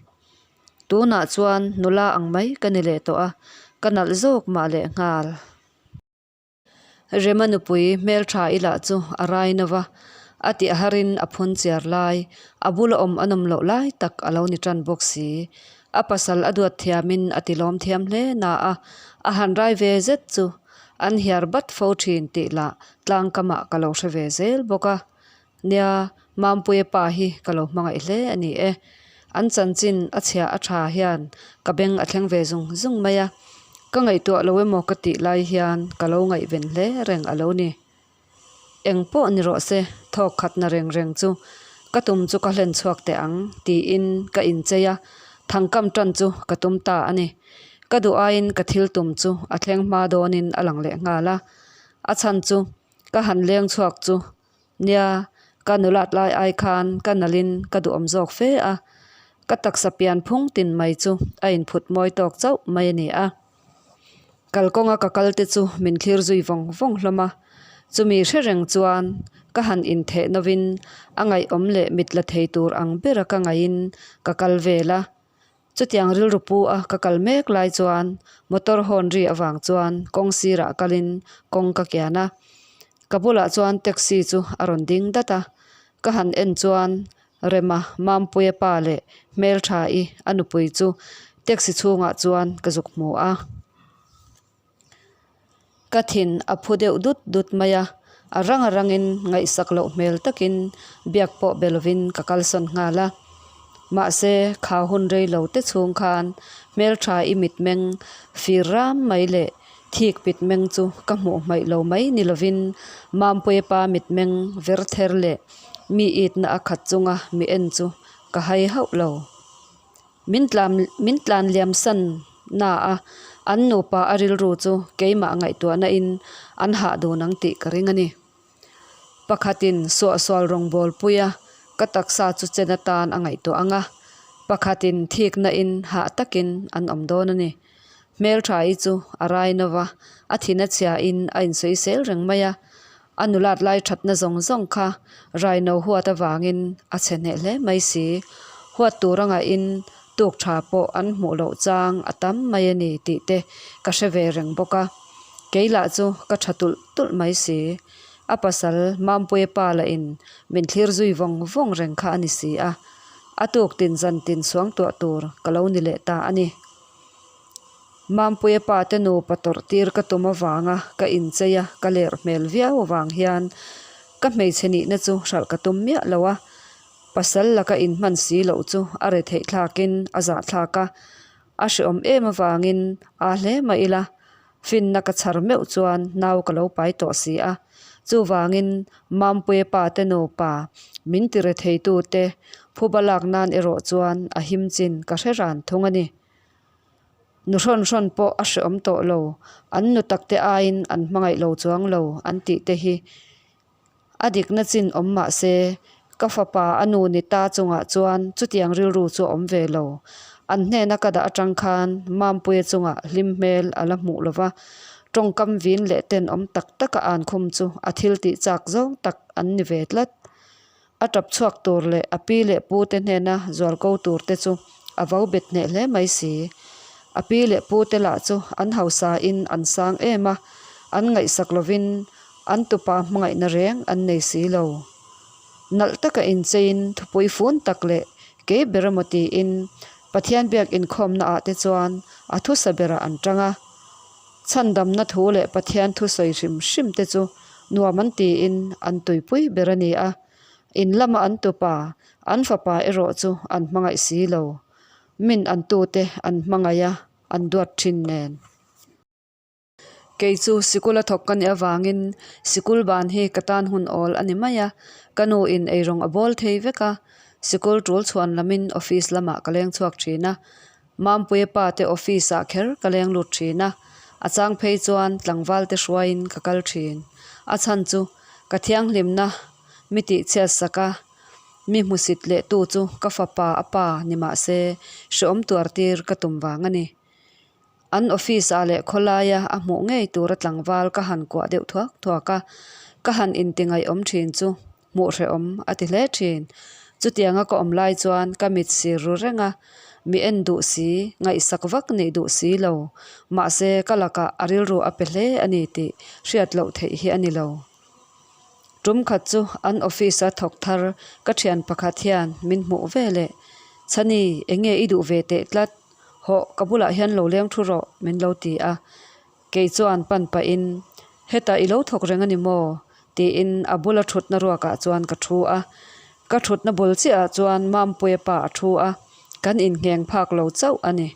Tunah chuan nula ang mai ka ni leh tawh a, ka nalh zawk mah leh nghal. Rema nupui hmeltha i lah chu a rai no va, a tih harin a phun chiar lai, a bula awm a nawm loh lai tak a lo ni tan bawk si. A pasal a duat thiamin a ti lawm thiam hle na a, a han rai ve zet chu an hiar bat fo thin tih lah tlangkamah ka lo hre ve zel bawk a. Nia, Mampuia pa hi ka lo hmangaih hle a ni e. An chanchin a chhia a tha hian ka beng a thleng ve zung zung mai a. Ka ngaihtuah lo emaw ka tih lai hian ka lo ngaihven hle reng a lo ni. Eng pawh ni rawh se, thawk khatna reng reng chu ka tum chu ka hlen chhuak teh ang tiin ka inchei a, thangkam tan chu ka tum ta a ni. Ka duh aiin ka thil tum chu a thleng hma dawnin a lang leh nghal a. A chhan chu ka han leng chhuak chu Nia, ka nulat lai ai khan ka nalhin ka duhawm zawk fe a, ka taksa pian phung tin mai chu a inphut mawi tawk chauh mai a ni a. Kalkawnga ka kal te chu min thlir zui vawng vawng hlawm a, chumi hre reng chuan ka han intheh novin a ngaihawm leh mit la thei tur ang bera ka ngaihin ka kal vel a. Chutiang rilru pu a ka kal mek lai chuan motor horn ri avang chuan kawng sirah kalin kawng ka kian a. Ka bulah chuan taxi chu a rawn ding dat a, ka han en chuan Rema Mampuia pa leh Hmeltha-i a nupui chu taxi chhungah chuan ka zuk hmu a. Ka thin a phu deuh dut dut mai a, a rang a rangin ngaihsak loh hmel takin biak pawh be lovin ka kalsawn nghal a. Mahse, kha hun rei lo te chhung khan hmeltha i mitmeng fir ram mai leh thik pit meng chu ka hmuh hmaih lo mai ni lovin Mampuia pa mitmeng ver ther leh mi itna a khat chunga mi en chu ka hai hauh lo. Min tlan min tlan liam san na a, an nupa a rilru chu keimah ngaihtuahna in an hah dun ang tih ka ring a ni. Pakhatin suahsual rawngbawlpui a ka taksa chu chen atan a ngaihtuah ang a, pakhatin thikna in hah takin an awm dawn a ni. Hmeltha-i chu a rai no va, a thin a chhia in a insawisel reng mai a, a nulat lai thatna zawng zawng kha raino huat avangin a chhe hneh hle mai si. Huat tur a ngaihin tuk tha pawh an hmuh loh chang a tam mai a ni tih te ka hre ve reng bawk a. Kei lah chu ka tha tulh tulh mai si. A pasal Mampuia pa lahin min thlir zui vawng vawng reng kha a ni si a. A tuk tin zan tin suangtuah tur ka lo ni leh ta a ni. Mampuia pa te nupa tawrh tir ka tum avanga ka inchei a, ka lerh hmel viau avang hian ka hmeichhe nihna chu hralh ka tum miah lo a, pasal laka inhman si loh chu a retheih thlakin a zahthlak a, a hreawm em avangin aa hle mah ila finna ka chhar meuh chuan nau ka lo pai tawh si a, chuvangin Mampuia pa te nupa min ti retheitute phuba lak nan erawh chuan a him chin ka hre ran thung a ni. Nu hrawn hrawn pawh a hreawm tawh lo, an nu takte aiin an hmangaih lo chuang lo an tih te hi a dikna chin awm mah se, ka fapa a nu ni ta chungah chuan chutiang rilru chu a awm ve lo. An hnena ka dah atang khan Mampuia chungah hlim hmel a la hmuh lo va. Tawngkam vin leh tenawm tak taka an khum chu a thil tih chak zawng tak an ni ve tlat. A tap chhuak tur leh a pi leh pu te hnena zualko tur te chu a vo bet hneh hle mai si. A pi leh pu te lah chu an hausa in an sang em a, an ngaihsak lovin an tupa hmangaihna reng an nei si lo. Nalh taka incheiin thupui fun tak leh kei ber emaw tiin Pathian biak inkhawmna ah te chuan a thusa berah an tang a. Chhandamna thu leh Pathian thusawi hrim hrim te chu nuam an tiin an tuipui ber a ni a. In lama an tupa, an fapa erawh chu an hmangaih si lo. Min an tute an hmangaih a, an duat thin nen. Kei chu sikul a thawk ka nih avangin sikul ban hi ka tan hun awl a ni mai a, ka nu in eirawng a bawl thei vek a, sikul tul chhuan lamin office lamah ka leng chhuak thin a, Mampuia pa te office ah kher ka leng lut thin a, a chang phei chuan tlangval te hruaiin ka kal thin. A chhan chu ka thianghlimna mi tihchhiat sak a, mi hmusit leh tu chu ka fapa a pa ni mahse hreawm tuar tir ka tum vang a ni. An office ah leh khawlaia a hmuh ngei tura tlangval ka han kuah deuh thuak thuak a, ka han inti ngaihawm thin chu hmuh hrehawm a ti hle thin. Chutianga ka awm lai chuan ka mit sir ru reng a, mi en duh si, ngaihsak vak nih duh si lo. Mahse ka lakah a rilru a pe hle a ni tih hriat loh theih hi a ni lo. Tum khat chu an office a thawk thar ka thian pakhat hian min hmuh ve leh, Chhani, enge i duh ve teh tlat? Hawh, ka bulah hian lo leng thu rawh, min lo ti a. Kei chuan pan pahin, Hetah i lo thawk reng a ni maw? tiin a bula thutna ruakah chuan ka thu a. Ka thutna bul chiahah chuan Mampuia pa a thu a, kan inngheng phak lo chauh a ni.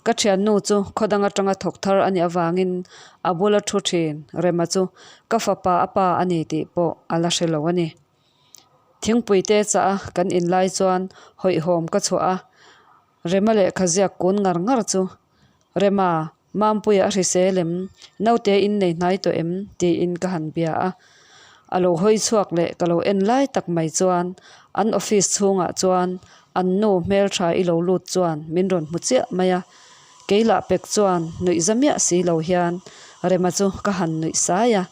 Ka thiannu chu khaw dang atanga thawk thar a nih avangin a bula thu thin Rema chu ka fapa a pa a ni tih pawh a la hre lo a ni. Thingpui te chah a kan inlai chuan hawihhawm ka chhuah a, Rema lehkha ziak kun ngar ngar chu, Rema, Mampuia a hrisel em? Naute in nei hnai tawh em? tiin ka han bia a. A lo hawi chhuak leh ka lo en lai tak mai chuan an office chhungah chuan an nu hmeltha i lo lut chuan min rawn hmu chiah mai a. Kei lah pek chuan nuih za miah si lo hian Rema chu ka han nuih sai a.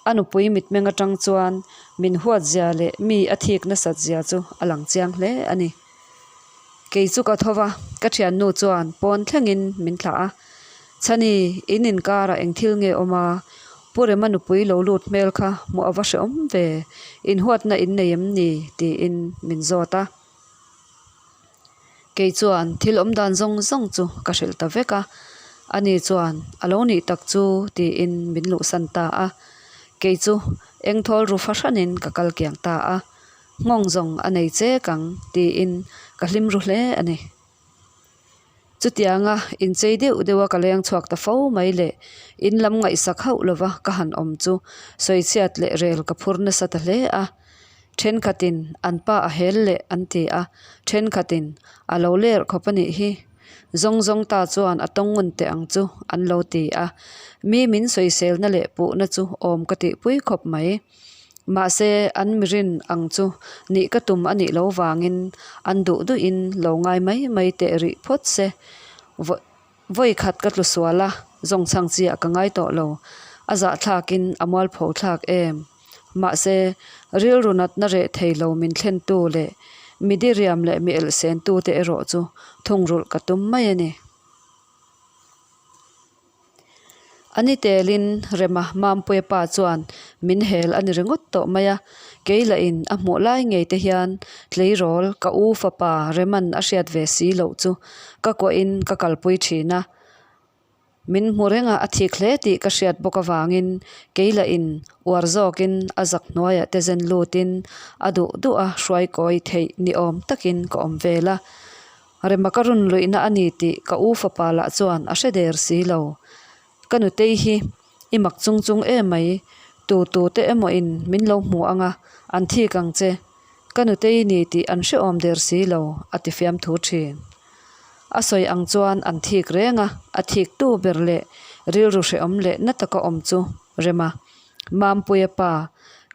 A nupui mitmeng atang chuan min huat zia leh mi a thik nasat zia chu a lang chiang hle a ni. Kei chu ka tho va, ka thiannu chuan pawn thlengin min thlah a. Chhani, in inkarah eng thil nge awm a? Pu Rema nupui lo lut hmel kha hmuh a va hrehawm ve, inhuatna in nei em ni? tiin min zawt a. Kei chuan thil awm dan zawng zawng chu ka hrilh ta vek a, ani chuan a lo nih tak chu tiin min luhsan ta a. Kei chu engthawl ru fahranin ka kal kiang ta a. Nghawng zawng a nei chek ang tiin ka hlim ru hle a ni. Chutianga inchei deuh deuha ka leng chhuak ta fo mai le, in lam ngaihsak hauh lova ka han awm chu sawichhiat leh rel ka phur nasa ta hle a. Thenkhatin an pa a hel leh an ti a, thenkhatin a lo ler khawp a nih hi. Zawng zawng ta chuan a tawng ngun teh ang chu an lo ti a. Mi min sawiselna leh puhna chu awm ka tihpui khawp mai. Mahse, an mirin ang chu nih ka tum a nih lo vangin an duh duhin lo ngai mai mai teh rih phawt se. Vawi khat ka tlu sual a, zawng chhang chiah ka ngai tawh lo. A zahthlakin a mualpho thlak em? Mahse, rilru natna reh thei lo min thlentu leh mi diriam leh mi elhsentute erawh chu thungrulh ka tum mai a ni. A ni telin Rema Mampuia pa chuan min hel a ni ringawt tawh mai a, kei lahin a hmuh lai ngei te hian tleirawl ka u fapa Reman a hriat ve si loh chu ka kuahin ka kalpui thin a. Min hmu reng a, a thik hle tih ka hriat bawk avangin kei lahin uar zawkin a zak hnuaiah te zen lutin a duh duh a hruai kawi theih ni awm takin ka awm vel a. Rema ka run luihna a ni tih ka u fapa lah chuan a hre der si lo. Ka nutei hi i mak chung chung em mai, tu tu te emaw in min lo hmu ang a, an thik ang che. Ka nutei ni tih an hrehawm der si lo, a ti fiamthu thin. A sawi ang chuan an thik reng a, a thik tu ber leh rilru hrehawm leh na taka awm chu Rema, Mampuia pa,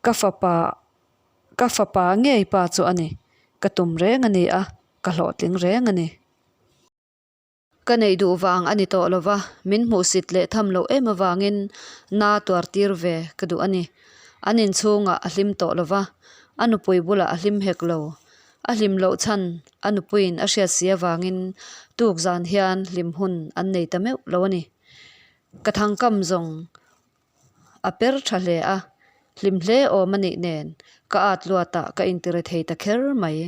ka fapa, ka fapa ngei pa chu a ni. Ka tum reng a ni a. Ka hlawhtling reng a ni. Ka neih duh vang a ni tawh lo va, min hmuhsit leh tham loh em avangin na tuar tir ve ka duh a ni. An inchhungah a hlim tawh lo va, a nupui bulah a hlim hek lo. A hlim loh chhan a nupuiin a hriat si avangin tuk zan hian hlim hun an nei ta meuh lo a ni. Ka thangkam zawng a per tha hle a, hlim hle awm a nih nen ka at luatah ka intire thei ta kher mai.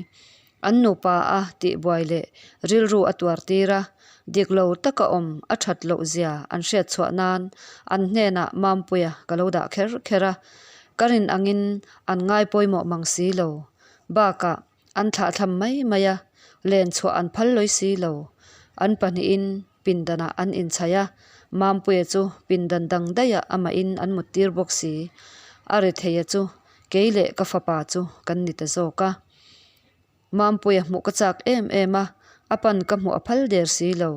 An nupa a tihbuai leh rilru a tuar tir a, dik lo taka awm a that loh zia an hriat chhuah nan an hnenah Mampuia ka lo dah kher kher a, ka rin angin an ngai pawimawh mang si lo. Bakah an thlahthlam mai mai a, len chhuah an phal lawi si lo. An pahnihin pindanah an inchhaih a, Mampuia chu pindan dang daihah amahin an muttir bawk si. A retheia chu kei leh ka fapa chu kan ni ta zawk a. Mampuia hmuh ka chak em em a, a pan ka hmuh a phal der si lo.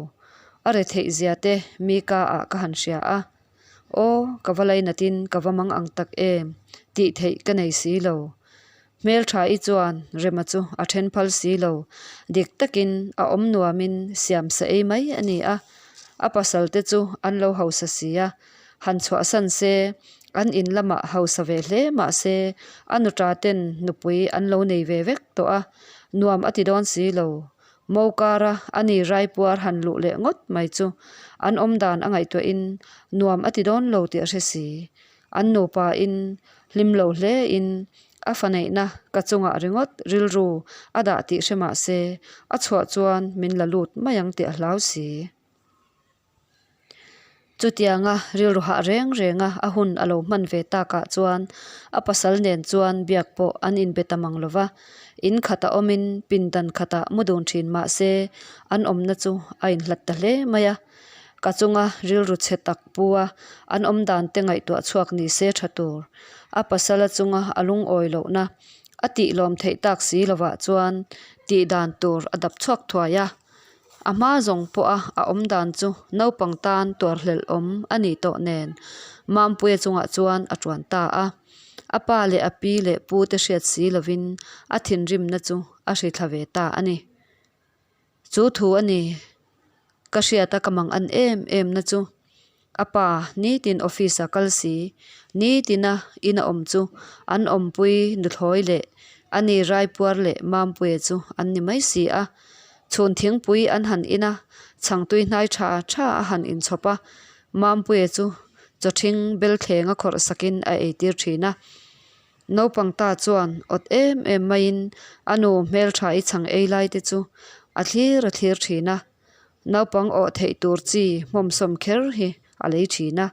A retheih zia te mi ka ah ka han hria a. Aw, ka va lainatin ka va mang ang tak em, tih theih ka nei si lo. Hmeltha-i chuan Rema chu a then phal si lo. Dik takin a awm nuamin siam sa ei mai a ni a. A pasal te chu an lo hausa si a, han chhuahsan se, an in lamah hausa ve hle mah se, a nuṭa ten nupui an lo nei ve vek tawh a, nuam a ti dawn si lo. Mo kara a ni raipuar han luh leh ngawt mai chu an awm dan a ngaihtuahin nuam a ti dawn lo tih a hre si. An nupa in hlim lo hle in a fa neihna ka chungah ringawt rilru a dah tih hre mah se a chhuah chuan min la lut mai ang tih a hlau si. Chutianga rilru hah reng renga a hun a lo hman ve takah chuan a pasal nen chuan biak pawh an inbe ta mang lo va, in khatah awmin pindan khatah mu dun thin mah se an awmna chu a inhlat ta hle mai a. Ka chunga rilru chhe tak pu a an awm dan te ngaihtuah chhuak ni se tha tur. A pasala chunga a lungawi lohna a tih lawm theih tak si lovah chuan tih dan tur a dap chhuak thuai a. A hma zawng pawha a awm dan chu naupang tan tuarhlelh awm a nih tawh nen Mampuia chungah chuan a tuan ta a. A pa leh a pi leh pu te hriat si lovin a thinrimna chu a hrithla ve ta a ni. Chu thu a ni, ka hriata ka mang an em em na chu a pa nitin office a kal si, nitina in a awm chu an awmpui nuthlawi leh a ni Raipuar leh Mampuia chu an ni mai si a. Chhun thingpui an han in a, chhangtui hnai tha tha a han inchhawp a, Mampuia chu chawthing belthleng a khawrh sakin a eitir thin a. Naupang ta chuan awt em em maiin a nu hmeltha-i chhang ei lai te chu a thlir a thlir thin a. Naupang awh theih tur chi hmawmsawm kher hi a lei thin a,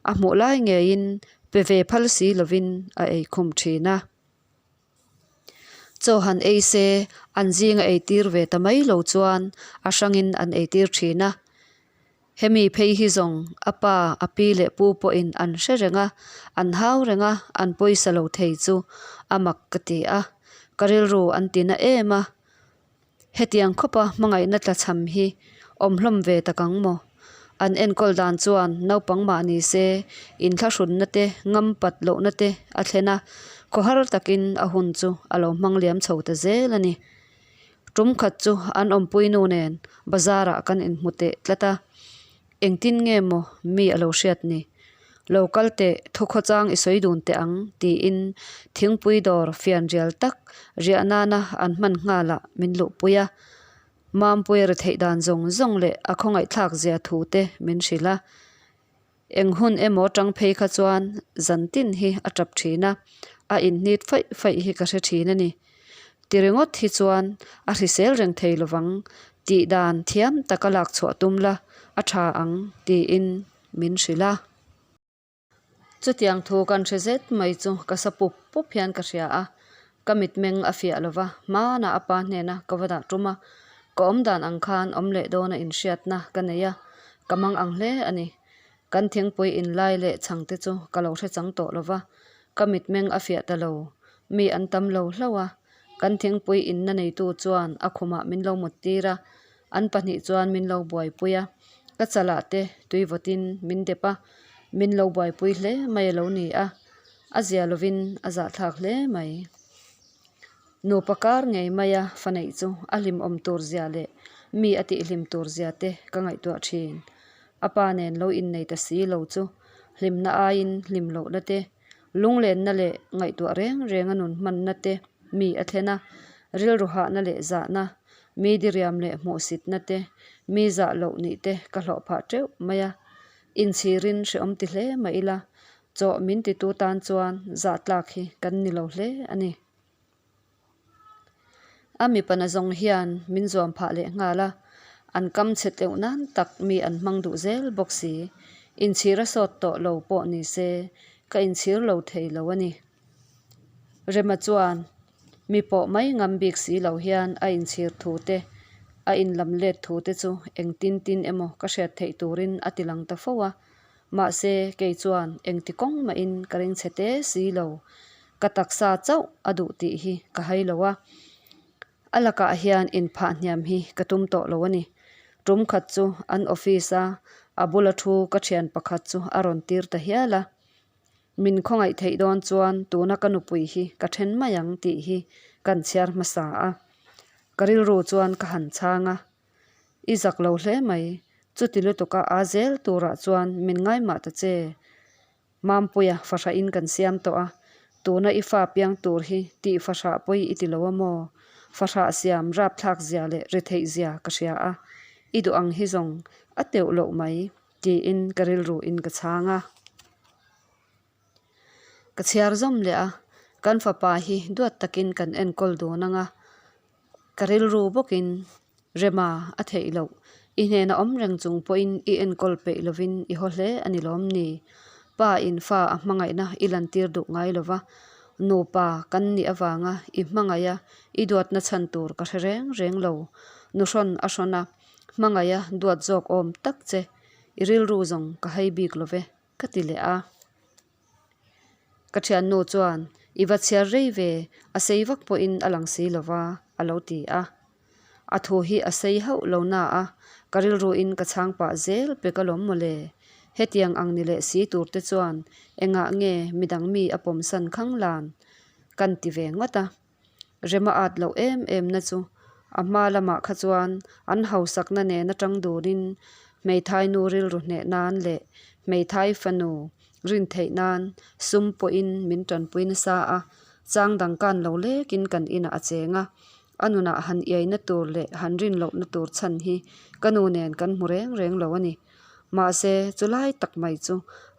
a hmuh lai ngeiin pe ve phal si lovin a ei khum thin a. Chaw han ei se an zinga ei tir ve ta mai lo chuan a hrangin an ei tir thin a. Hemi phei hi zawng a pa, a pi leh pu pawhin an hre reng a, an hau reng a, an pawisa lo thei chu a mak ka ti a, ka rilru an ti na em a. Hetiang khawpa hmangaihna tlachham hi awm hlawm ve tak ang maw? An enkawl dan chuan naupang mah ni se inthlahrunna te, ngam pat lohna te a thlen a, khawhar takin a hun chu a lo hmang liam chho ta zel a ni. Tum khat chu an awmpui nu nen bazar ah kan inhmu teh tlat a, engtin nge maw mi a lo hriat ni? Lo kal teh thu khawchang i sawi dun teh ang tiin thingpui dawr fianrial tak riah nana an hman nghal ah min luhpui a, Mampuia ri theih dan zawng zawng leh a khawngaihthlak zia thu te min hrilh a. Eng hun emaw tang phei kha chuan zan tin hi a tap thin a, a inhnit faih faih hi ka hre thin a ni. Ti ringawt hi chuan a hrisel reng thei lovang tih dan thiam taka lak chhuah tum la a tha ang tiin min hrilh a. Chutiang thu kan hre zet mai chu ka sa pup pup hian ka hria a, ka mitmeng a fiah lo va, hmanah a pa hnena ka va dah tum a, ka awm dan ang khan awm leh dawna inhriatna ka nei a, ka mang ang hle a ni. Kan thingpui inlai leh chhangte chu ka lo hre chang tawh lo va, ka mitmeng a fiah ta lo, mi an tam lo hlauh a, kan thingpui inna neitu chuan a khumah min lo muttir a, An pahnih chuan min lo buaipui a, ka chalah te tui vawtin min dep a, min lo buaipui hle mai a lo ni a, a zia lovin a zahthlak hle mai. Nupa kar ngei maia fa neih chu a hlimawm tur zia leh mi a tihhlim tur zia te ka ngaihtuah thin. A pa nen lo innei ta si lo chu hlimna aiin hlim lohna te, lunglenna leh ngaihtuah reng renga nun hmanna te mi a thlen a, rilru hahna leh zahna, mi diriam leh hmuhsitna te, mi zah loh nih te ka hlawh phah teuh mai a. Inchhirin hrehawm ti hle mah ila, chawh min titu tan chuan zah tlak hi kan ni lo hle a ni. A mipa nazawng hian min zuam phah leh nghal a, an kam chhe tleuh nan tak mi an hmang duh zel bawk si. Inchhir a sawt tawh lo pawh ni se, ka inchhir lo thei lo a ni. Rema chuan mi pawh mai ngam bik si lo hian a inchhir thu te, a inlam let thu te chu engtin tin emaw ka hriat theih turin a ti lang ta fo a. Mahse, kei chuan engti kawng mahin ka ring chhe te si lo. Ka taksa chauh a duh tih hi ka hai lo a. A lakah hian inphah hniam hi ka tum tawh lo a ni. Tum khat chu an office a a bula thu ka thian pakhat chu a rawn tir ta hial a. Min khawngaih theih dawn chuan tuna ka nupui hi ka then mai ang tih hi kan chhiar hmasa a. Ka rilru chuan ka han chhang a. I zak lo hle mai. Chuti lutuka a zel turah chuan min ngaimah ta che. Mampuia fahrahin kan siam tawh a, tuna i fa piang tur hi tih fahrah pawi i ti lo a maw? Fahrah siam rapthlak zia leh retheih zia ka hria a, i duh ang hi zawng a teuh loh mai, tiin ka rilru in ka chhang a. Ka chhiar zawm leh a, kan fapa hi duat takin kan enkawl dun ang a, ka rilru bawkin Rema a theih loh. I hnena awm reng chung pawhin i enkawl peih lovin i haw hle a ni lawm ni? Pa in fa a hmangaihna i lantir duh ngai lova, nupa kan nih avanga i hmangaiha i duatna chhan tur ka hre reng reng lo. Nuhrawn a hrawn a, hmangaiha duat zawk awm tak che i rilru zawng ka hai bik love ka ti leh a. Ka thiannu chuan, I va chhiar rei ve, a sei vak pawhin a lang si lo va, a lo ti a. A thu hi a sei hauh lo na a, ka rilruin ka chhang pah zel pek alawm mawle. Hetiang ang ni leh si tur te chuan engah nge midang mi a pawmsan khang lan? Kan ti ve ngawt a. Rema at loh em em na chu a hma lamah kha chuan an hausakna nen atang durin hmeithai nu rilru hneh nan leh hmeithai fanu rin theih nan sum pawhin min tanpui nasa a, chang dang kan lo lekin kan inah a cheng a, a nunah han iaina tur leh han rin lohna tur chhan hi ka nu nen kan hmu reng reng lo a ni. Mahse chulai tak mai chu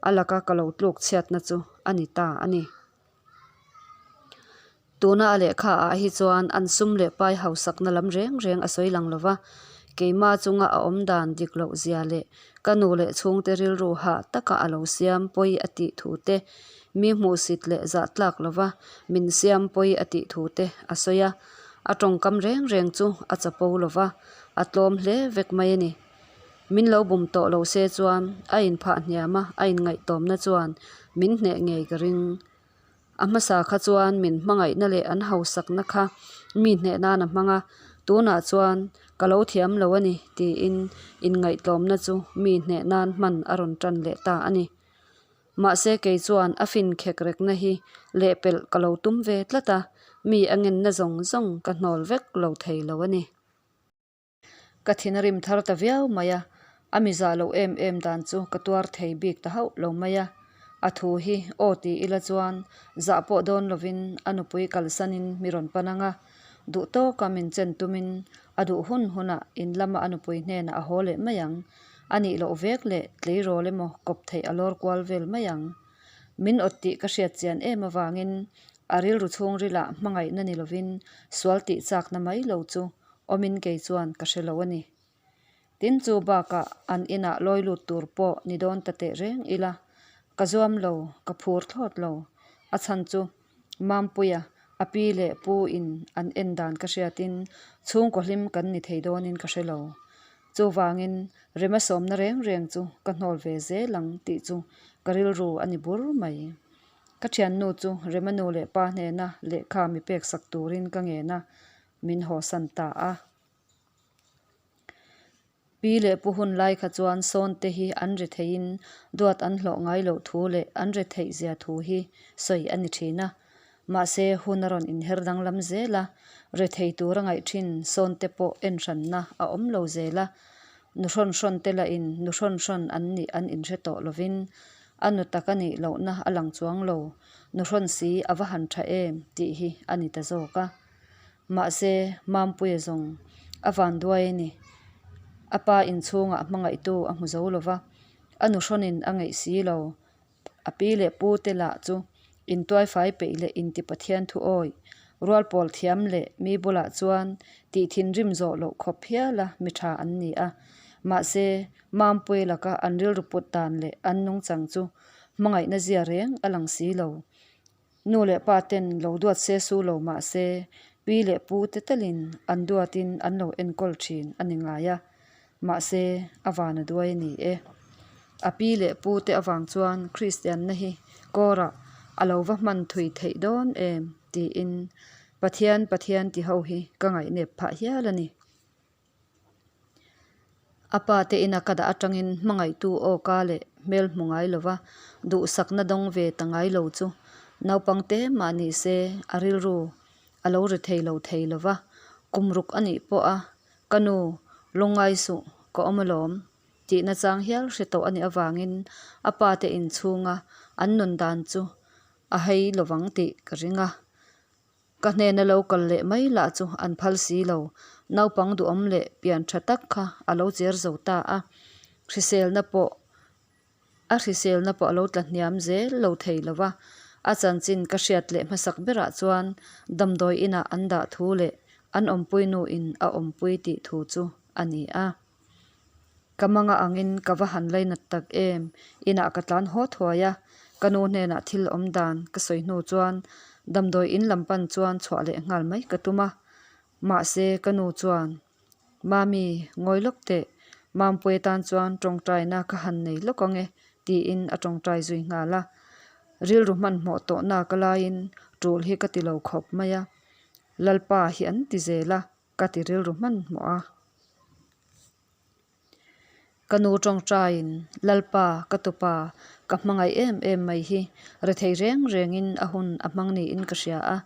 a laka ka lo tluk chhiatna chu a ni ta a ni. Tuna a lehkha ah hi chuan an sum leh pai hausakna lam reng reng a sawi lang lova, keima chunga a awm dan dik loh zia leh ka nu leh chhungte rilru hah taka a lo siam pawi a tih thu te, mi hmuhsit leh zah tlak lova min siam pawi a tih thu te a sawi a, a tawngkam reng reng chu a chapo lova, a tlawm hle vek mai a ni. Min lo bum tawh lo se chuan a inphah hniam a, a inngaih-tawmna chuan min hneh ngei ka ring. A hmasa kha chuan min hmangaihna leh an hausakna kha mi hneh nan a hmang a, tunah chuan ka lo thiam lo a ni tiin inngaihtlawmna chu mi hneh nan hman a rawn tan leh ta a ni. Mahse kei chuan a fin khek rekna hi lehpelh ka lo tum ve tlat a, mi a ngenna zawng zawng ka hnawl vek lo thei lo a ni. Ka thin a rim thar ta viau mai a, a mi zah loh em em dan chu ka tuar thei bik ta hauh lo mai a. A thu hi aw ti ila chuan zah pawh dawn lovin a nupui kalsanin mi rawn pan ang a, duh tawka min chen tumin a duh hun hunah in lama a nupui hnenah a haw leh mai ang. A nih loh vek leh tleirawl emaw kawp theih a lawr kual vel mai ang. Min awt tih ka hriat chian em avangin a rilru chhungrilah hmangaihna ni lovin sual tih chakna mai lo chu awmin kei chuan ka hre lo a ni. Tin chu bakah an inah lawi lut tur pawh ni dawn ta teh reng ila, ka zuam lo, ka phur thlawt lo. A chhan chu Mampuia, a pi leh pu in an en dan ka hriatin chhungkaw hlim kan ni thei dawnin ka hre lo. Chuvangin rema sawmna reng reng chu ka hnawl ve zel ang tih chu ka rilru a ni bur mai. Ka thiannu chu Rema nu leh pa hnena lehkha mi pek sak turin ka ngen a, min hawsan ta a. Pi leh pu hun lai kha chuan sawn te hi an ri theiin duat an hlawh ngai loh thu leh an ri theih zia thu hi sawi a ni thin a. Mahse, hun a rawn inher danglam zel a, rethei tura ngaih thin sawn te pawh en hranna a awm lo zel a. Nu hrawn hrawn te lahin nu hrawn hrawn an nih an inhre tawh lovin a nu tak a nih lohna a lang chuang lo, nu hrawn si a va han tha em tih hi a ni ta zawk a. Mahse, Mampuia zawng a van duai a ni. A pa inchhungah hmangaihtu a hmu zo lova, a nu hrawnin a ngeih si lo. A pi leh pu te lah chu intuaifai peih leh inti Pathian thu awi, rual pawl thiam leh mi bulah chuan tih thinrim zawh loh khawp hiala mi tha an ni a. Mahse, Mampui laka an rilru put dan leh an nungchang chu hmangaihna zia reng a lang si lo. Nu leh pa ten lo duat se su lo mah se, pi leh pu te talin an duatin an lo enkawl thin a ni ngai a, mahse a van a duai a ni e. A pi leh pu te avang chuan Kristianna hi kawrah a lo va hman thui theih dawn em tiin Pathian Pathian ti ho hi ka ngaihnep phah hial a ni. A pa te ina ka dah atangin hmangaihtu awka leh hmel hmu ngai lova duhsakna dawng ve ta ngai lo chu naupang te mah ni se a rilru a lo ri thei lo thei lova, kum ruk a nih pawh a ka nu lungngai suh ka awm alawm tihna chang hial hre tawh a nih avangin a pa te inchhunga an nun dan chu a hei lovang tih ka ring a. Ka hnena lo kal leh mai lah chu an phal si lo. Naupang duhawm leh pian tha tak kha a lo cher zo ta a, hriselna pawh a hriselna pawh a lo tla hniam zel lo thei lo va. A chanchin ka hriat leh hmasak berah chuan damdawi inah an dah thu leh an awmpui nuin a awmpui tih thu chu a ni a. Ka manga angin ka va han lainat tak em? Inah ka tlan haw thuai a, ka nu hnenah thil awm dan ka sawi hnu chuan damdawi in lam pan chuan chhuah leh nghal mai ka tum a. Mahse ka nu chuan, Mami, ngawi lawk teh, Mampuia tan chuan tawngtaina ka han nei lawk ang e, tiin a tawngtai zui nghal a. Rilru hmanhmawh tawhna ka laiin tul hi ka ti lo khawp mai a, Lalpa hi an ti zel a. Ka ti rilru hmanhmawh a. Ka nu tawngtaiin, Lalpa, ka tupa, ka hmangaih em em mai hi rethei reng rengin a hun a hmang niin ka hria a.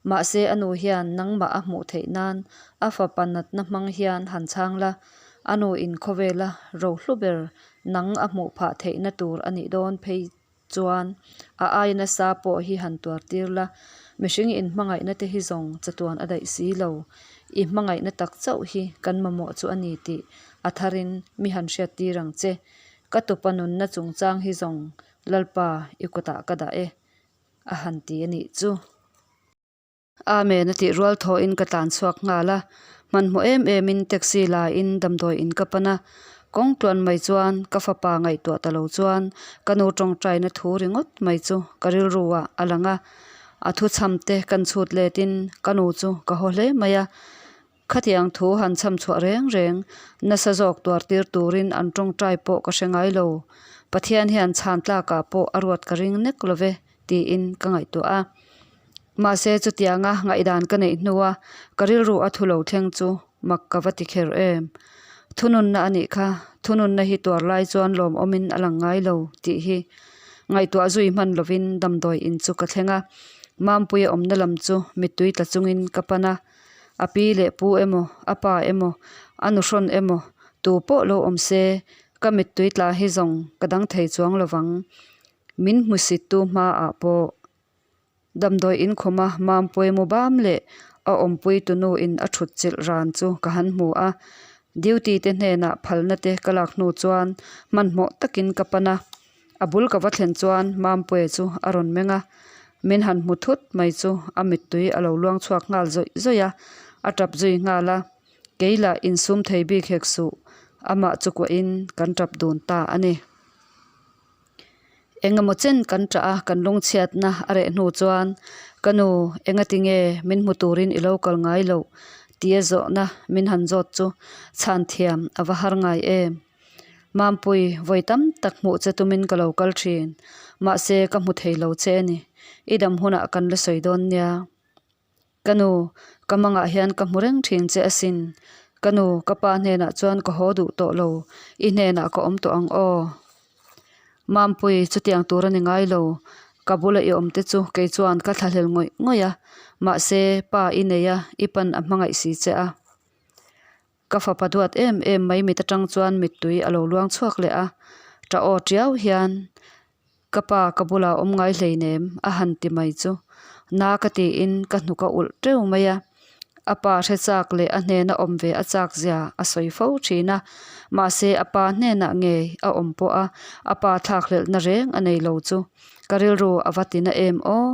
Mahse a nu hian nangmah a hmuh theih nan a fapa natna hmang hian han chhang la, a nu in khawvela rohlu ber nang a hmuh phah theihna tur a nih dawn phei Chuan, a aia nasa pawh hi han tuar tir la, mihring inhmangaihna te hi zawng chatuan a daih si lo. I hmangaihna tak chauh hi kan mamawh chu a ni tih a tharin mi han hriat tir ang che. Ka tupa nunna chungchang hi zawng Lalpa i kutah ka dah e, a han ti a nih chu. Amen a tih rual thawhin ka tlan chhuak nghal a, hmanhmawh em emin taxi laiin damdawi in ka pan a, kawng tluan mai chuan ka fapa ngaihtuah ta lo chuan ka nu tawngtaina thu ringawt mai chu ka rilru ah a lang a, a thu chham te kan chhut letin ka nu chu ka haw hle mai a, khatiang thu han chham chhuah reng reng nasa zawk tuar tir turin an tawngtai pawh ka hre ngai lo, Pathian hian chhan tlakah pawh a ruat ka ring nek lo ve tiin ka ngaihtuah a. Mahse chutianga ngaihdan ka neih hnua ka rilru a thu lo thleng chu mak ka va ti kher em. Thununna a nih kha, thununna hi tuar lai chuan lawmawmin a lang ngai lo tih hi ngaihtuah zui hman lovin damdawi in chu ka thleng a. Mampuia awmna lam chu mittui tla chungin ka pan a, a pi leh pu emaw, a pa emaw, a nuhrawn emaw tu pawh lo awm se ka mittui tla hi zawng ka dang thei chuang lovang. Min hmusittu hmaah pawh Damdawi inkhawma Mampuii mubam leh a awmpui tunu in a thut chilh ran chu ka han hmu a. Duty te hnenah phalna te ka lak hnu chuan hmanhmawh takin ka pan a. A bul ka va thlen chuan Mampuii chu a rawn meng a. Min han hmu thut mai chu a mittui a lo luang chhuak nghal zawih zawih a, a tap zui nghal a. Kei lah insum thei bik hek suh, amah chu kuahin kan tap dun ta a ni. Engemaw chen kan ṭah a, kan lungchhiatna a reh hnu chuan, Ka nu, engati nge min hmu turin i lo kal ngai loh? tia zawhna min han zawt chu chhan thiam a va har ngai em? Mampui, vawi tam tak hmuh che tumin ka lo kal ṭhin, mahse ka hmu thei lo che a ni. I dam hunah kan la sawi dawn nia. Ka nu, ka mangah hian ka hmu reng thin che asin. Ka nu, ka pa hnenah chuan ka haw duh tawh lo, i hnenah ka awm tawh ang aw. Mampui, chutiang tur a ni ngai lo. Ka bula i awm te chu kei chuan ka thlahlel ngawih ngawih a, mahse pa i nei a, i pan a hmangaih si che a. Ka fapa duat em em mai mit atang chuan mittui a lo luang chhuak leh a, ṭah aw ṭiau hian ka pa ka bulah awm ngai hleinem a han ti mai chu na ka tiin ka hnuk a ulh ṭeu mai a, a pa hre chak leh a hnena awm ve a chak zia a sawi fo ṭhin a, mahse a pa hnenah ngei a awm pawh a, a pa thlakhlelhna reng a nei lo chu ka rilru a va ti na em aw.